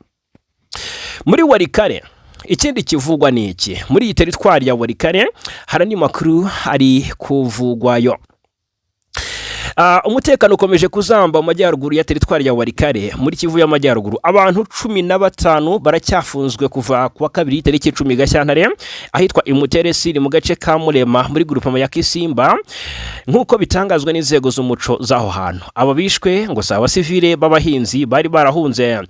Muri Walikale ikindi kivugwa ni iki? Muri iyi teritwari ya Walikale hari andi makuru ari kuvugwayo. Umutekano ukomeje kuzamba mu majyaruguru ya teritwari ya Walikale muri Kivu y'Amajyaruguru. Abantu 15 baracyafunzwe kuva ku wa kabiri tariki 10 Gashyantare ahitwa Imuteresi, ni mu gace ka Murema muri groupement ya Kisimba, nk'uko bitangazwa n'inzego z'umuco z'aho hantu. Aba bishwe ngo si abasivile b'abahinzi bari barahunze,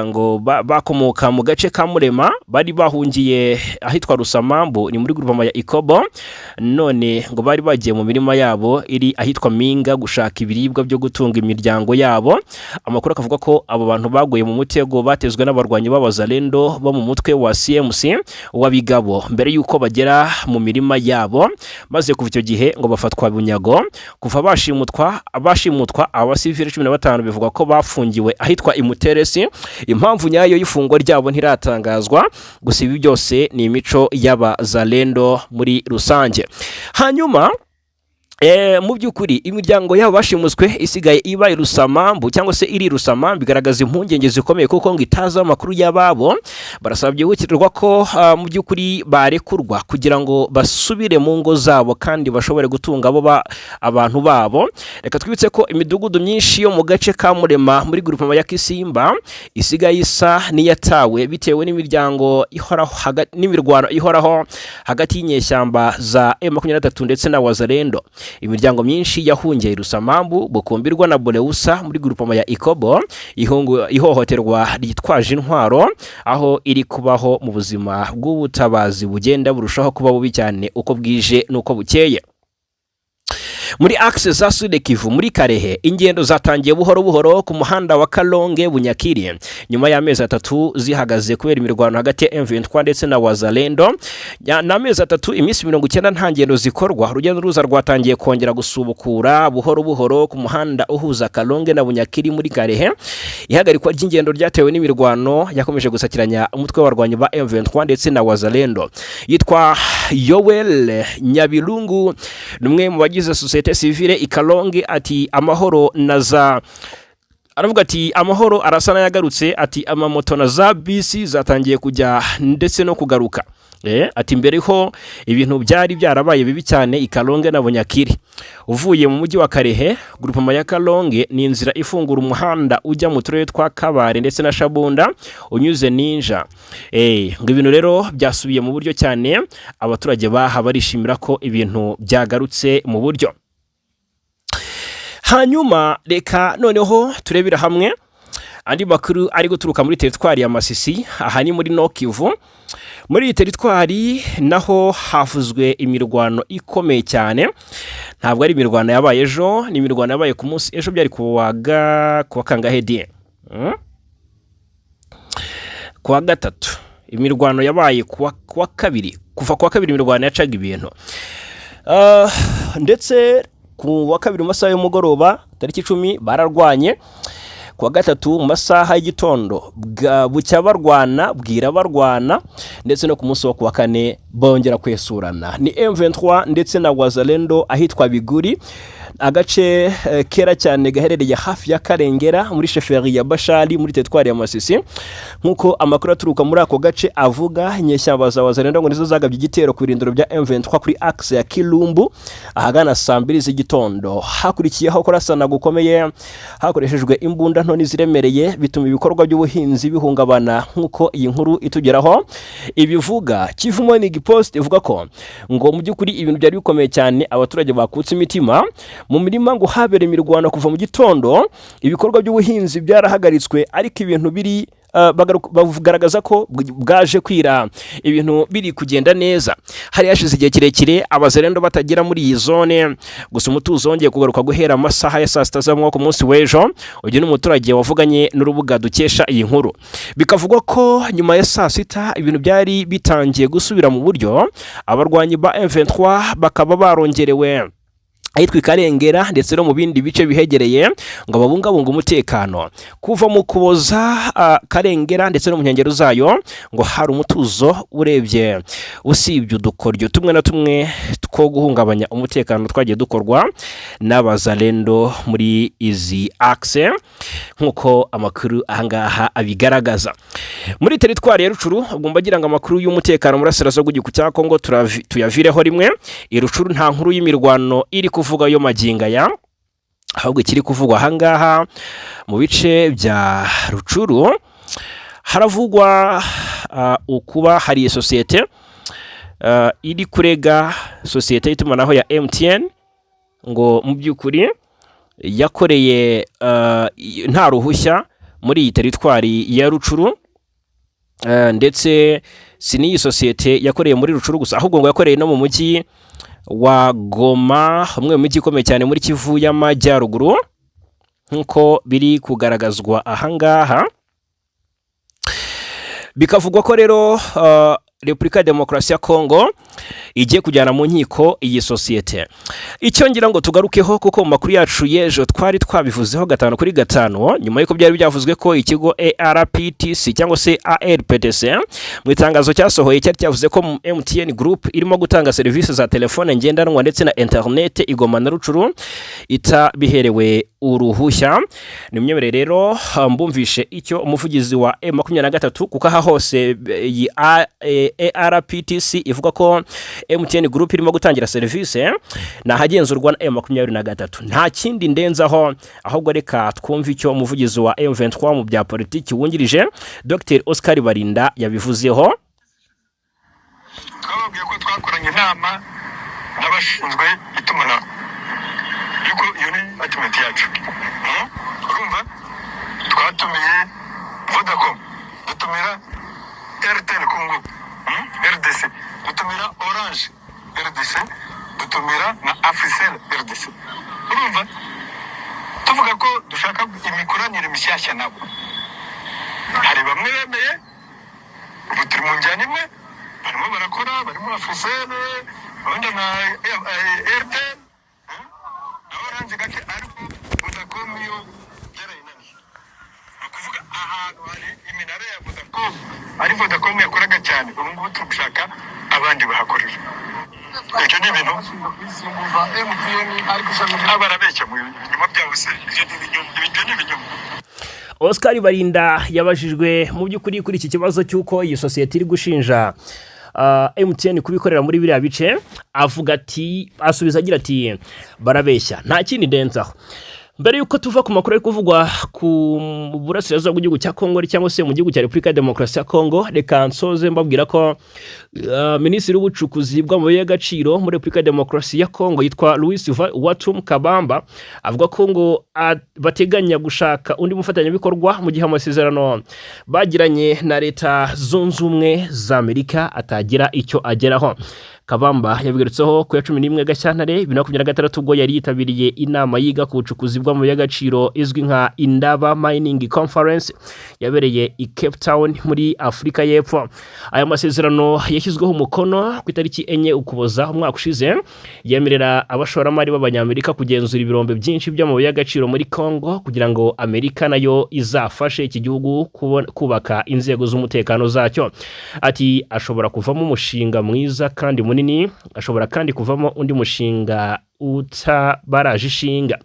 ngo bakomoka mu gace ka Murema, bari bahungiye ahitwa Rusamambu, ni muri groupement ya Ikobo. None ngo bari bagiye mu mirima yabo iri ahitwa Minga gushaka ibiribwa byo gutunga imiryango yabo. Amakuru akavuga ko abo bantu baguye mu mutego batezwe n'abarwanyi b'Abazalendo bo mu mutwe wa CMC wa Bigabo mbere y'uko bagera mu mirima yabo, maze kuva icyo gihe ngo bafatwa bunyago. Kuva bashimutwa, abasivili 15 bivugwa ko bafungiwe ahitwa Imuteresi. Impamvu nyayo y'ifungwa ryabo ntiratangazwa, gusa ibi byose ni imico y'Abazalendo muri rusange. Hanyuma mu by'ukuri imiryango yabo bashimuswe isigaye iba i Rusamambu cyangwa se iri Rusamambu igaragaza impungenge zikomeye kuko ngo itazi amakuru y'ababo. Barasaba byihutirwa ko mu by'ukuri barekurwa kugira ngo basubire mu ngo zabo kandi bashobore gutunga abo abantu babo. Reka twibutse ko imidugudu myinshi yo mu gace ka Murema muri groupement ya Kisimba isigaye isa n'iyatawe bitewe n'imiryango ihoraho n'imirwano ihoraho hagati y'inyeshyamba za M23 ndetse na Wazalendo. Imiryango myinshi yahungiye i Rusamambu, Bukumbirwa na Boleusa muri groupement ya Ikobo ihohoterwa ryitwaje intwaro, aho iri kubaho mu buzima bw'ubutabazi bugenda burushaho kuba bubi cyane uko bwije n'uko bukeye. Muri axe za Sud Kivu, muri Kalehe, ingendo zatangiye buhoro buhoro ku muhanda wa Kalonge Bunyakiri nyuma y'amezi 3 zihagaze kubera imirwano hagati ya M23 ndetse na Wazalendo. Ni amezi 3, iminsi 90 nta ngendo zikorwa. Urujya n'uruza rwatangiye kongera gusubukura buhoro buhoro ku muhanda uhuza Kalonge na Bunyakiri muri Kalehe. Ihagarikwa ry'ingendo ryatewe n'imirwano yakomeje gusakiranya umutwe w'abarwanyi ba M23 ndetse na Wazalendo. Yitwa Yoel Nyabilungu, ni umwe mu bagize société civile i Kalonge. Ati amahoro na za, aravuga ati amahoro arasa n'ayagarutse, ati amamoto na za bisi zatangiye kujya ndetse no kugaruka. Ati mbere ho ibintu byari byarabaye bibi cyane i Kalonge na Bunyakiri. Uvuye mu mujyi wa Kalehe, groupement ya Kalonge ni inzira ifungura umuhanda ujya mu turere twa Kabare ndetse na Shabunda unyuze Ninja. Ngo ibintu rero byasubiye mu buryo cyane, abaturage baha barishimira ko ibintu byagarutse mu buryo. Hanyuma reka noneho turebera hamwe andi makuru ari guturuka muri teritwari ya Masisi, aha ni muri Nord Kivu. Muri iyi teritwari naho havuzwe imirwano ikomeye cyane. Ntabwo ari imirwano yabaye ejo, ni imirwano yabaye ku munsi ejo, byari ku wa kangahe die? Ku wa gatatu. Imirwano yabaye ku wa kabiri, kuva ku wa kabiri imirwano yacaga ibintu. Ndetse ku wa kabiri mu masaha y'umugoroba tariki 10 bararwanye, ku wa gatatu mu masaha y'igitondo bucya barwana, bwira barwana, ndetse no ku munsi wo ku wa kane bongera kwesurana. Ni M23 ndetse na Wazalendo ahitwa Biguri, agace kera cyane gaherereye hafi ya Karengera muri chefferie ya Bashali muri teritwari ya Masisi. Nk'uko amakuru aturuka muri ako gace avuga, inyeshyamba za Wazalendo ngo nizo zagabye igitero ku birindiro bya M23 kuri axe ya Kilumbu ahagana saa 2 z'igitondo. Hakurikiyeho kurasana gukomeye hakoreshejwe imbunda nto n'iziremereye, bituma ibikorwa by'ubuhinzi bihungabana, nk'uko iyi nkuru itugeraho ibivuga. Kivu Morning Post ivuga ko ngo mu by'ukuri ibintu byari bikomeye cyane, abaturage bakutse imitima. Mu mirima ngo habera imirwano kuva mu gitondo, ibikorwa by'ubuhinzi byarahagaritswe, ariko ibintu biri bagaragaza ko bwaje kwira ibintu biri kugenda neza. Hari hashize igihe kirekire abazalendo batagera muri iyi zone, gusa umutuzo wongeye kugaruka guhera amasaha ya saa 6 z'amanywa ku munsi w'ejo. Uyu ni umuturage wavuganye n'urubuga dukesha iyi nkuru. Bikavugwa ko nyuma ya saa 6 ibintu byari bitangiye gusubira mu buryo, abarwanyi ba M23 bakaba barongerewe ahitwa Ikarengera ndetse no mu bindi bice bihegereye ngo babungabunge umutekano. Kuva mu Kuboza, Karengera ndetse no mu nkengero zayo ngo hari umutuzo urebye, usibye udukoryo tumwe na tumwe two guhungabanya umutekano twagiye dukorwa n'abazalendo muri izi axe, nk'uko amakuru ahangaha abigaragaza. Muri teritwari ya Rutshuru, ubwo mbagira ngo amakuru y'umutekano muri burasirazuba bw'igihugu cya Kongo tuyavireho rimwe. I Rutshuru nta nkuru y'imirwano iri kuvuga yo magingo aya, ahubwo ikiri kuvugwa ahangaha mu bice bya Rutshuru haravugwa ukuba hari sosiyete iri kurega sosiyete y'itumanaho ya MTN ngo mu by'ukuri yakoreye nta ruhushya muri iyi teritwari ya Rutshuru. Ndetse si n'iyi sosiyete yakoreye muri Rutshuru gusa, ahubwo ngo yakoreye no mu mujyi wa Goma, umwe mu mijyi ikomeye cyane muri Kivu y'Amajyaruguru, nk'uko biri kugaragazwa ahangaha. Bikavugwa ko rero Repubulika ya Demokarasi ya Kongo igiye kujyana mu nkiko iyi sosiyete. Icyo ngira ngo tugarukeho, kuko mu makuru yacu y'ejo twari twabivuzeho gatanu kuri gatanu, nyuma y'uko byari byavuzwe ko ikigo ARPTC cyangwa se ARPTC mu itangazo cyasohoye cyari cyavuze ko MTN Group irimo gutanga serivisi za telefone ngendanwa ndetse na interineti i Goma na Rutshuru itabiherewe uruhushya. Ni myemerere rero mbumvishe icyo umuvugizi wa M23, kuko aha hose iyi ARPTC ivuga ko MTN Group irimo gutangira serivisi ni ahagenzurwa na M23. Nta kindi ndenzaho, ahubwo reka twumve icyo umuvugizi wa M23 mu bya politiki wungirije, Dr Oscar Barinda, yabivuzeho. Twababwiye ko twakoranye inama n'abashinzwe itumanaho, yuko iyo ni department yacu. Urumva, twatumiye Vodacom, dutumira Airtel Congo, RDC, dutumira Orange RDC. Dutumira na Africell RDC, urumva, tuvuga ko dushaka imikoranire mishyashya nabo. Hari bamwe bemeye, ubu turi mu njyana imwe, barimo barakora, barimo Africell, wenda na Airtel na Orange gake, ariko Vodacom yo byarayinaniye. Ni ukuvuga ahantu hari iminara ya Vodacom, ari Vodacom yakoraga cyane, ubu ngubu turi gushaka abandi bahakorera. Ibyo ni ibintu Kuyisimbuza MTN ariko ishami barabeshya mu binyoma byabo se. Ibyo ni ibinyoma, ibyo ni ibinyoma. Oscar Barinda yabajijwe mu by'ukuri kuri iki kibazo cy'uko iyi sosiyete iri gushinja MTN kubikorera muri biriya bice, avuga ati, asubiza agira ati: "Barabeshya, nta kindi ndenzaho." Mbere y'uko tuva ku makuru ari kuvugwa ku burasirazuba bw'igihugu cya Kongo cyangwa se mu gihugu cya Repubulika ya Demokarasi ya Kongo, reka nsoze mbabwira ko minisitiri w'ubucukuzi bw'amabuye y'agaciro muri Repubulika ya Demokarasi ya Kongo yitwa Louis Watum Kabamba, avuga ko ngo bateganya gushaka undi mufatanyabikorwa mu gihe amasezerano bagiranye na Leta Zunze Ubumwe za Amerika atagira icyo ageraho. Kabamba yabigarutseho ku ya 11 Gashyantare 2026, ubwo yari yitabiriye inama yiga ku bucukuzi bw'amabuye y'agaciro izwi nka Indaba Mining Conference yabereye i Cape Town muri Afurika y'Epfo. Aya masezerano yashyizweho umukono ku itariki 4 Ukuboza umwaka ushize, yemerera abashoramari b'Abanyamerika kugenzura ibirombe byinshi by'amabuye y'agaciro muri Congo, kugira ngo Amerika nayo izafashe iki gihugu kubaka inzego z'umutekano zacyo. Ati: "Ashobora kuvamo umushinga mwiza kandi munini, ashobora kandi kuvamo undi mushinga utabaraje ishinga.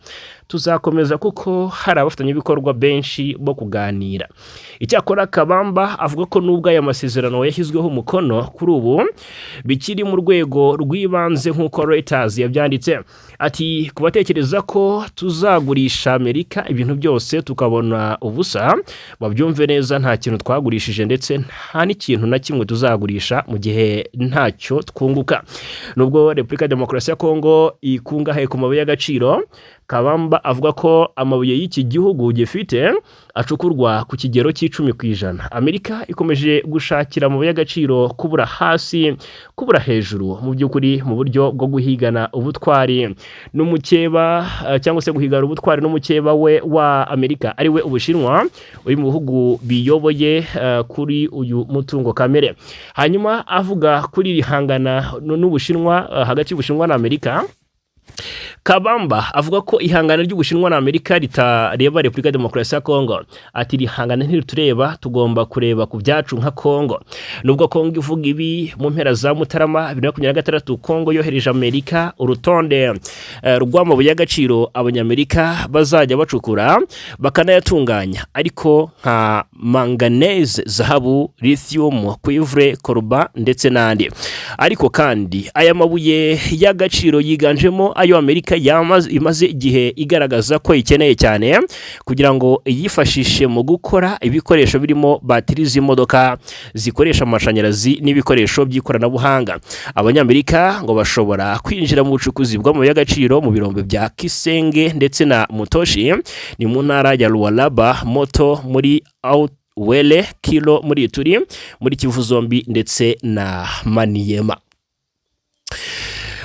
Tuzakomeza kuko hari abafatanyabikorwa benshi bo kuganira." Icyakora Kabamba avuga ko nubwo aya masezerano yashyizweho umukono, kuri ubu bikiri mu rwego rw'ibanze nk'uko Reuters yabyanditse. Ati: "Kubatekereza ko tuzagurisha Amerika ibintu byose tukabona ubusa, babyumve neza, nta kintu twagurishije ndetse nta n'ikintu na kimwe tuzagurisha mu gihe ntacyo twunguka." Nubwo Repubulika ya Demokarasi ya Kongo ikungahaye ku mabuye y'agaciro, Kabamba avuga ko amabuye y'iki gihugu gifite acukurwa ku kigero cy'10%. Amerika ikomeje gushakira amabuye y'agaciro kubura hasi, kubura hejuru, mu by'ukuri mu buryo bwo guhigana ubutwari n'umukeba, cyangwa se guhigana ubutwari n'umukeba we wa Amerika, ari we Ubushinwa, uri mu bihugu biyoboye kuri uyu mutungo kamere. Hanyuma avuga kuri iri hangana n'Ubushinwa, hagati y'Ubushinwa na Amerika, Kabamba avuga ko ihangana ry'Ubushinwa na Amerika ritareba Repubulika ya Demokarasi ya Kongo. Ati: "Iri hangana ntiritureba, tugomba kureba ku byacu nka Kongo." Nubwo Kongo ivuga ibi, mu mpera za Mutarama 2026 Kongo yohereje Amerika urutonde rw'amabuye y'agaciro Abanyamerika bazajya bacukura bakanayatunganya, ariko nka manganese, zahabu, lithium, cuivre, cobalt ndetse n'andi. Ariko kandi aya mabuye y'agaciro yiganjemo ayo Amerika imaze igihe igaragaza ko ikeneye cyane kugira ngo iyifashishe mu gukora ibikoresho birimo batiri z'imodoka zikoresha amashanyarazi n'ibikoresho by'ikoranabuhanga. Abanyamerika ngo bashobora kwinjira mu bucukuzi bw'amabuye y'agaciro mu birombe bya Kisenge ndetse na Mutoshi, ni mu ntara ya Lualaba, Moto muri Wele, Kilo muri Ituri, muri Kivu zombi ndetse na Maniyema.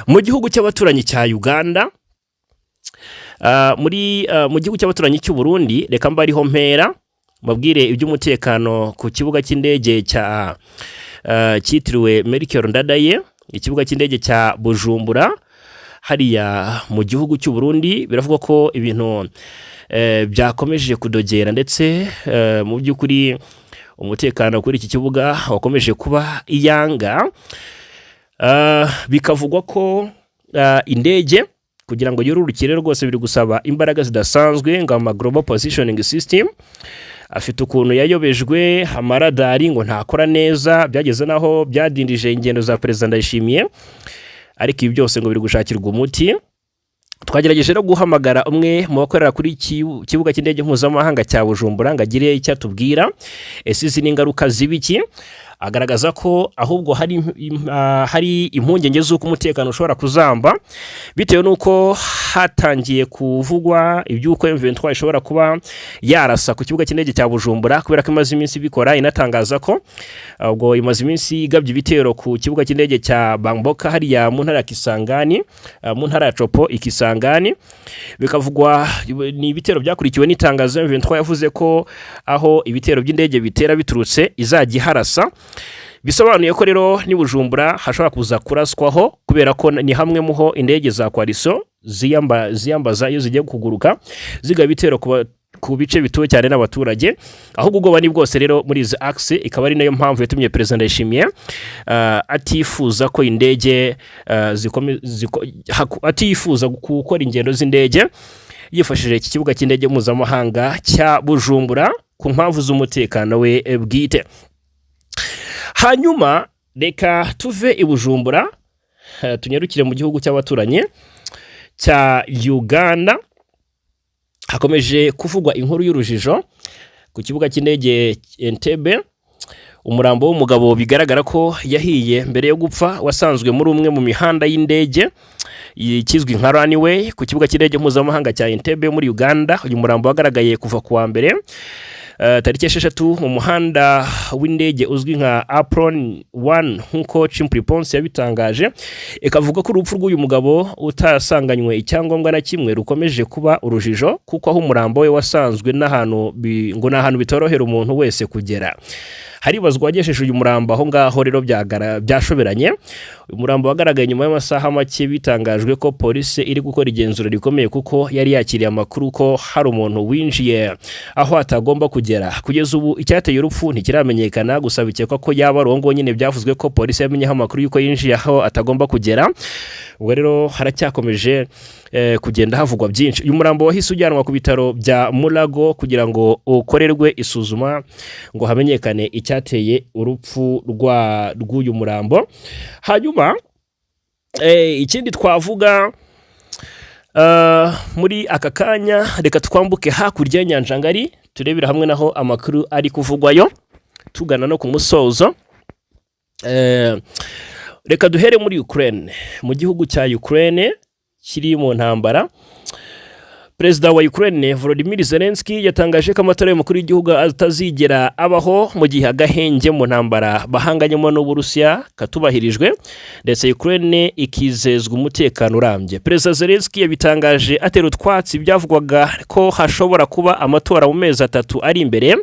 Mu gihugu cy'abaturanyi cya Uganda, mu gihugu cy'abaturanyi cy'u Burundi, reka mba ariho mpera mbabwire iby'umutekano ku kibuga cy'indege cya cyitiriwe Melchior Ndadaye, ikibuga cy'indege cya Bujumbura hariya mu gihugu cy'u Burundi. Biravugwa ko ibintu byakomeje kudogera, ndetse mu by'ukuri umutekano kuri iki kibuga wakomeje kuba iyanga. Bikavugwa ko indege kugira ngo yororukire rwose biri gusaba imbaraga zidasanzwe, ngo ama global positioning system afite ukuntu yayobejwe, amaradari ngo ntakora neza, byageze naho byadindije ingendo za Perezida Ndayishimiye. Ariko ibi byose ngo biri gushakirwa umuti. Twagerageje no guhamagara umwe mu bakorera kuri iki kibuga cy'indege mpuzamahanga cya Bujumbura ngo agire icyo atubwira: ese izi ni ingaruka z'ibiki? Agaragaza ko ahubwo hari impungenge z'uko umutekano ushobora kuzamba bitewe n'uko hatangiye kuvugwa iby'uko M23 ishobora kuba yarasa ku kibuga cy'indege cya Bujumbura, kubera ko imaze iminsi ibikora, inatangaza ko ubwo imaze iminsi igabye ibitero ku kibuga cy'indege cya Bangboka hariya mu ntara ya Kisangani, mu ntara ya Tshopo i Kisangani. Bikavugwa ni ibitero byakurikiwe n'itangazo M23 yavuze ko aho ibitero by'indege bitera biturutse izajya iharasa. Bisobanuye ko rero ni Bujumbura hashobora kuza kuraswaho, kubera ko ni hamwe muho indege za coalition ziyambaza iyo zigiye kuguruka zigaba ibitero ku bice bituwe cyane n'abaturage. Ahubwo ubwoba ni bwose rero muri izi axe, ikaba ari nayo mpamvu yatumye Perezida Ndayishimiye atifuza ko indege atifuza gukora ingendo z'indege yifashishije iki kibuga cy'indege mpuzamahanga cya Bujumbura ku mpamvu z'umutekano we bwite. Hanyuma reka tuve i Bujumbura, tunyarukire mu gihugu cy'abaturanyi cya Uganda. Hakomeje kuvugwa inkuru y'urujijo ku kibuga cy'indege Entebbe. Umurambo w'umugabo bigaragara ko yahiye mbere yo gupfa wasanzwe muri umwe mu mihanda y'indege ikizwi nka runway ku kibuga cy'indege mpuzamahanga cya Entebbe muri Uganda. Uyu murambo wagaragaye kuva ku wa mbere, tariki 6 mu muhanda w'indege uzwi nka Apron 1, nk'uko Chimpreports yabitangaje, ikavuga ko urupfu rw'uyu mugabo utasanganywe icyangombwa na kimwe rukomeje kuba urujijo, kuko aho umurambo we wasanzwe n'ahantu ngo ni ahantu bitorohera umuntu wese kugera. Haribazwa uwagejeje uyu murambo aho ngaho. Rero byashoberanye. Uyu murambo wagaragaye nyuma y'amasaha make bitangajwe ko polisi iri gukora igenzura rikomeye, kuko yari yakiriye amakuru ko hari umuntu winjiye aho atagomba kugera. Kugeza ubu icyateye urupfu ntikiramenyekana, gusa bikekwa ko yaba ari uwo nguwo nyine byavuzwe ko polisi yamenyeho amakuru y'uko yinjiye aho atagomba kugera. Ubwo rero haracyakomeje kugenda havugwa byinshi. Uyu murambo wahise ujyanwa ku bitaro bya Mulago kugira ngo ukorerwe isuzuma ngo hamenyekane icyateye urupfu rw'uyu murambo. Hanyuma ikindi twavuga muri aka kanya, reka twambuke hakurya y'inyanja ngari turebera hamwe naho amakuru ari kuvugwayo, tugana no ku musozo. Reka duhere muri Ukraine. Mu gihugu cya Ukraine kiri mu ntambara, Perezida wa Ukraine Volodymyr Zelensky yatangaje ko amatora y'umukuru w'igihugu atazigera abaho mu gihe agahenge mu ntambara bahanganyemo n'Uburusiya katubahirijwe, ndetse Ukraine ikizezwa umutekano urambye. Perezida Zelensky yabitangaje atera utwatsi byavugwaga ko hashobora kuba amatora mu mezi 3 ari imbere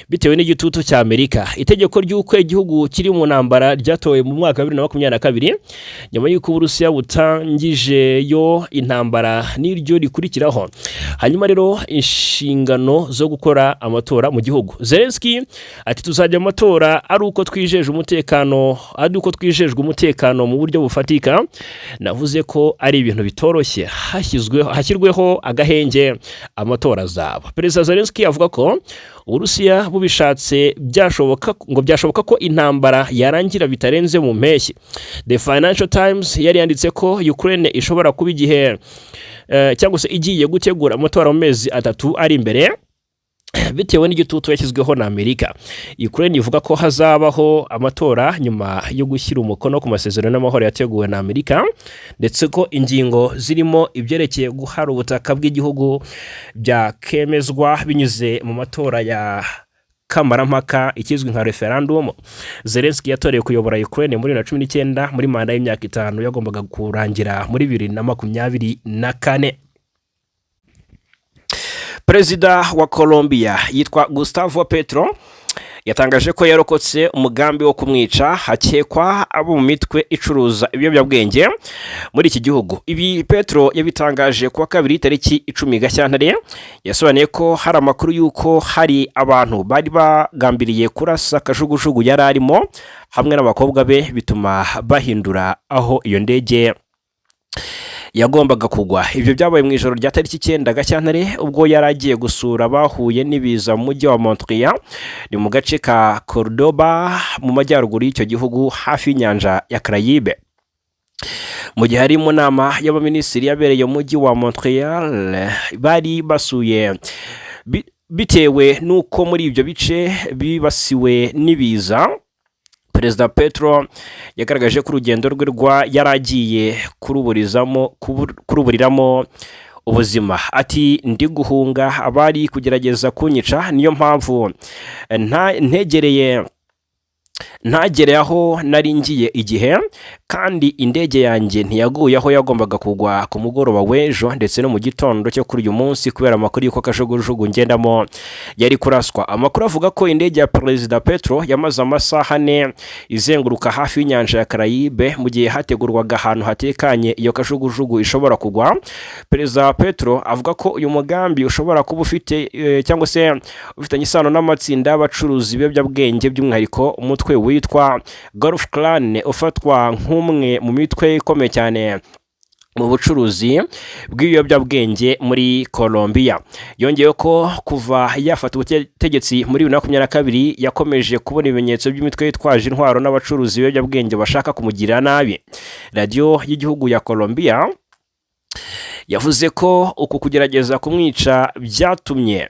bitewe n'igitutu cya Amerika. Itegeko ry'uko igihugu kiri mu ntambara ryatowe mu mwaka wa 2022 nyuma y'uko Uburusiya butangijeyo intambara n'iryo rikurikiraho. Hanyuma rero inshingano zo gukora amatora mu gihugu, Zelensky ati: "Tuzajya mu matora ari uko twijeje umutekano, ari uko twijejwe umutekano mu buryo bufatika. Navuze ko ari ibintu bitoroshye, hashyirweho agahenge, amatora azaba." Perezida Zelensky avuga ko Uburusiya bubishatse byashoboka, ngo byashoboka ko intambara yarangira bitarenze mu mpeshyi. The Financial Times yari yanditse ko Ukraine ishobora kuba igihe cyangwa se igiye gutegura amatora mu mezi 3 ari imbere bitewe n'igitutu yashyizweho na Amerika. Ukraine ivuga ko hazabaho amatora nyuma yo gushyira umukono ku masezerano y'amahoro yateguwe na Amerika, ndetse ko ingingo zirimo ibyerekeye guhara ubutaka bw'igihugu byakemezwa binyuze mu matora ya kamarampaka, ikizwi nka referendum. Zelensky yatorewe kuyobora Ukraine muri 2019 muri manda y'imyaka 5 yagombaga kurangira muri 2024. Perezida wa Colombia yitwa Gustavo Petro yatangaje ko yarokotse umugambi wo kumwica hakekwa abo mu mitwe icuruza ibiyobyabwenge muri iki gihugu. Ibi Petro yabitangaje kuwa kabiri tariki 10 Gashyantare. Yasobanuye ko hari amakuru y'uko hari abantu bari bagambiriye kurasa kajugujugu yari arimo hamwe n'abakobwa be, bituma bahindura aho iyo ndege yagombaga kugwa. Ibyo byabaye mu ijoro rya tariki 9 Gashyantare ubwo yari agiye gusura abahuye n'ibiza mu mujyi wa Monteria, ni mu gace ka Cordoba mu majyaruguru y'icyo gihugu hafi y'inyanja ya Caraïbe. Mu gihe hari mu nama y'abaminisitiri yabereye mu mujyi wa Montreal bari basuye bitewe n'uko muri ibyo bice bibasiwe n'ibiza. Perezida Petro yagaragaje ko urugendo rwe rwa yari agiye kuruburiramo ubuzima. Ati: "Ndi guhunga abari kugerageza kunyica, niyo mpamvu ntegereye ntagereye aho nari ngiye igihe, kandi indege yanjye ntiyaguye aho yagombaga kugwa ku mugoroba w'ejo ndetse no mu gitondo cyo kuri uyu munsi, kubera amakuru y'uko kajugujugu ngendamo yari kuraswa." Amakuru avuga ko indege ya Perezida Petro yamaze amasaha 4 izenguruka hafi y'inyanja ya Karayibe mu gihe hategurwaga ahantu hatekanye iyo kajugujugu ishobora kugwa. Perezida Petro avuga ko uyu mugambi ushobora kuba ufite cyangwa se ufitanye isano n'amatsinda y'abacuruzi ibiyobyabwenge, by'umwihariko umutwe witwa Gulf Clan, ufatwa nk'umwe mu mitwe ikomeye cyane mu bucuruzi bw'ibiyobyabwenge muri Colombia. Yongeyeho ko kuva yafata ubutegetsi muri 2022 yakomeje kubona ibimenyetso by'imitwe yitwaje intwaro n'abacuruzi b'ibiyobyabwenge bashaka kumugirira nabi. Radiyo y'igihugu ya Colombia yavuze ko uku kugerageza kumwica byatumye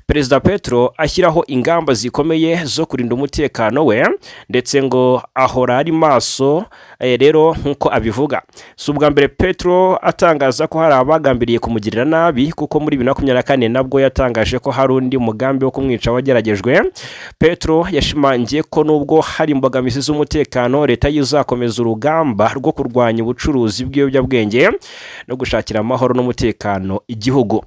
Perezida Petro ashyiraho ingamba zikomeye zo kurinda umutekano we, ndetse ngo ahora ari maso. Rero nk'uko abivuga, si ubwa mbere Petro atangaza ko hari abagambiriye kumugirira nabi, kuko muri 2024 nabwo yatangaje ko hari undi mugambi wo kumwica wageragejwe. Petro yashimangiye ko nubwo hari imbogamizi z'umutekano, leta ye izakomeza urugamba rwo kurwanya ubucuruzi bw'ibiyobyabwenge no gushakira amahoro n'umutekano igihugu.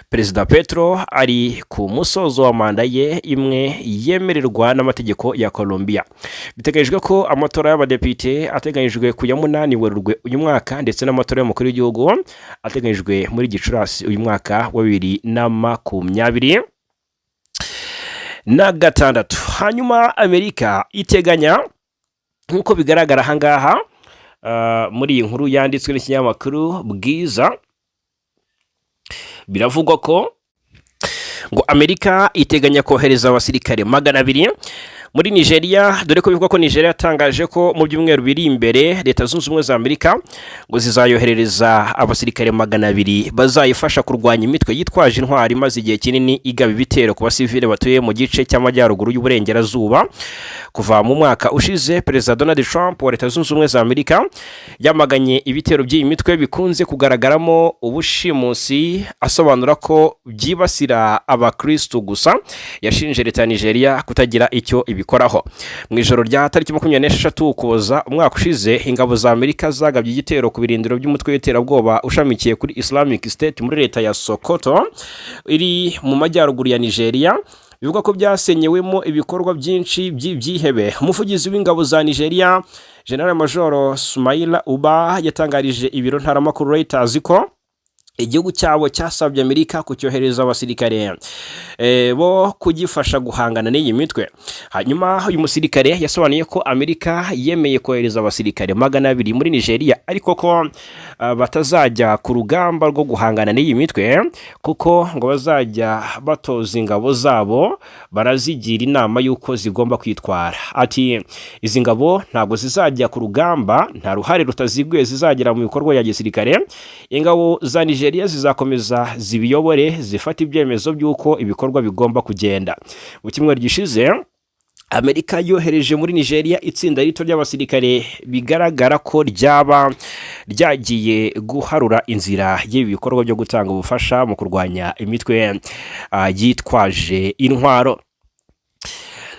Perezida Petro ari ku musozo wa manda ye imwe yemererwa n'amategeko ya Colombia. Biteganyijwe ko amatora y'abadepite ateganyijwe ku ya 8 Werurwe uyu mwaka, ndetse n'amatora y'umukuru w'igihugu ateganyijwe muri Gicurasi uyu mwaka wa 2026. Hanyuma Amerika iteganya, nk'uko bigaragara ahangaha muri iyi nkuru yanditswe n'ikinyamakuru Bwiza, biravugwa ko ngo Amerika iteganya kohereza abasirikare 200 muri Nigeria, dore ko bivugwa ko Nigeria yatangaje ko mu byumweru biri imbere Leta Zunze Ubumwe za Amerika ngo zizayoherereza abasirikare 200 bazayifasha kurwanya imitwe yitwaje intwari imaze igihe kinini igaba ibitero ku basivile batuye mu gice cy'amajyaruguru y'uburengerazuba. Kuva mu mwaka ushize, Perezida Donald Trump wa Leta Zunze Ubumwe za Amerika yamaganye ibitero by'iyi mitwe bikunze kugaragaramo ubushimusi, asobanura ko byibasira abakristu gusa. Yashinje leta ya Nigeria kutagira icyo ibikoraho. Mu ijoro rya tariki 26 Ukuboza umwaka ushize, ingabo za Amerika zagabye igitero ku birindiro by'umutwe w'iterabwoba ushamikiye kuri Islamic State muri leta ya Sokoto iri mu majyaruguru ya Nigeria, bivugwa ko byasenyewemo ibikorwa byinshi by'ibyihebe. Umuvugizi w'ingabo za Nigeria, General Major Sumaila Uba, yatangarije ibiro ntaramakuru Reuters ko igihugu cyabo cyasabye Amerika kucyohereza abasirikare bo kugifasha guhangana n'iyi mitwe. Hanyuma uyu musirikare yasobanuye ko Amerika yemeye kohereza abasirikare 200 muri Nigeria, ariko ko batazajya ku rugamba rwo guhangana n'iyi mitwe, kuko ngo bazajya batoza ingabo zabo, barazigira inama y'uko zigomba kwitwara. Ati: "Izi ngabo ntabwo zizajya ku rugamba, nta ruhare rutaziguye zizagira mu bikorwa bya gisirikare. Ingabo za Nigeria zizakomeza zibiyobore, zifata ibyemezo by'uko ibikorwa bigomba kugenda." Mu cyumweru gishize, Amerika yohereje muri Nigeria itsinda rito ry'abasirikare bigaragara ko ryaba ryagiye guharura inzira y'ibi bikorwa byo gutanga ubufasha mu kurwanya imitwe yitwaje intwaro.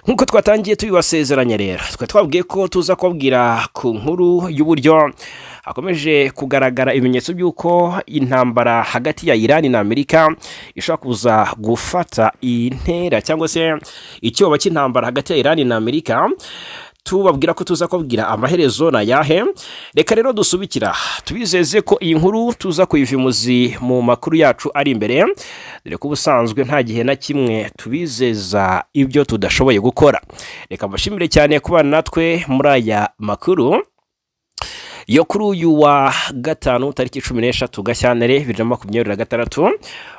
Nk'uko twatangiye tubibasezeranya rero, twari twabwiye ko tuza kubabwira ku nkuru y'uburyo hakomeje kugaragara ibimenyetso by'uko intambara hagati ya Iran na Amerika ishobora kuza gufata intera, cyangwa se icyoba cy'intambara hagati ya Iran na Amerika, tubabwira ko tuza kubabwira amaherezo ni ayahe. Reka rero dusubikira, tubizeze ko iyi nkuru tuza kuyiva imuzi mu makuru yacu ari imbere, dore ko ubusanzwe nta gihe na kimwe tubizeza ibyo tudashoboye gukora. Reka mbashimire cyane kubana natwe muri aya makuru yo kuri uyu wa gatanu, tariki 13 Gashyantare 2026.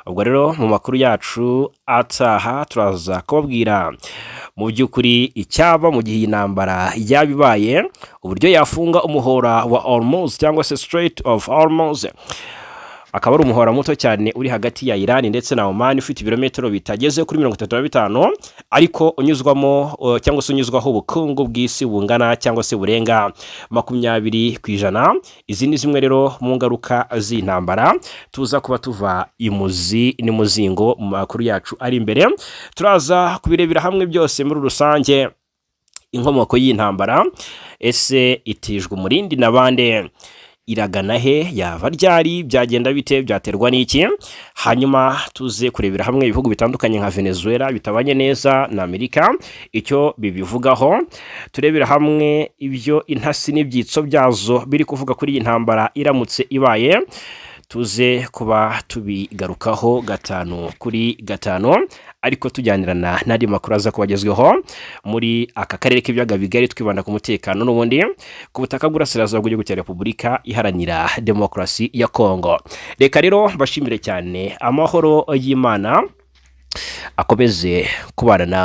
Ubwo rero mu makuru yacu ataha turaza kubabwira mu by'ukuri icyaba mu gihe iyi ntambara yaba ibaye, uburyo yafunga umuhora wa Hormuz cyangwa se Strait of Hormuz. Akaba ari umuhora muto cyane uri hagati ya Iran ndetse na Oman, ufite ibirometero bitageze kuri 35, ariko unyuzwamo cyangwa se unyuzwaho ubukungu bw'isi bungana cyangwa se burenga 20%. Izi ni zimwe rero mu ngaruka z'intambara tuza kuba tuva imuzi n'imuzingo mu makuru yacu ari imbere. Turaza kubirebera hamwe byose muri rusange. Inkomoko y'intambara, ese itijwe umurindi na bande? Iragana he? Yaba ryari? Byagenda bite? Byaterwa n'iki? Hanyuma tuze kurebera hamwe ibihugu bitandukanye nka Venezuela bitabanye neza na Amerika, icyo bibivugaho. Turebera hamwe ibyo intasi n'ibyitso byazo biri kuvuga kuri iyi ntambara iramutse ibaye. Tuze kuba tubigarukaho gatanu kuri gatanu, ariko tujyanirana n'andi makuru aza kuba agezweho muri aka karere k'ibiyaga bigari, twibanda ku mutekano n'ubundi ku butaka bw'Urasirazuba bw'igihugu cya Repubulika Iharanira Demokarasi ya Kongo. Reka rero mbashimire cyane, amahoro y'Imana akomeze kubana nawe.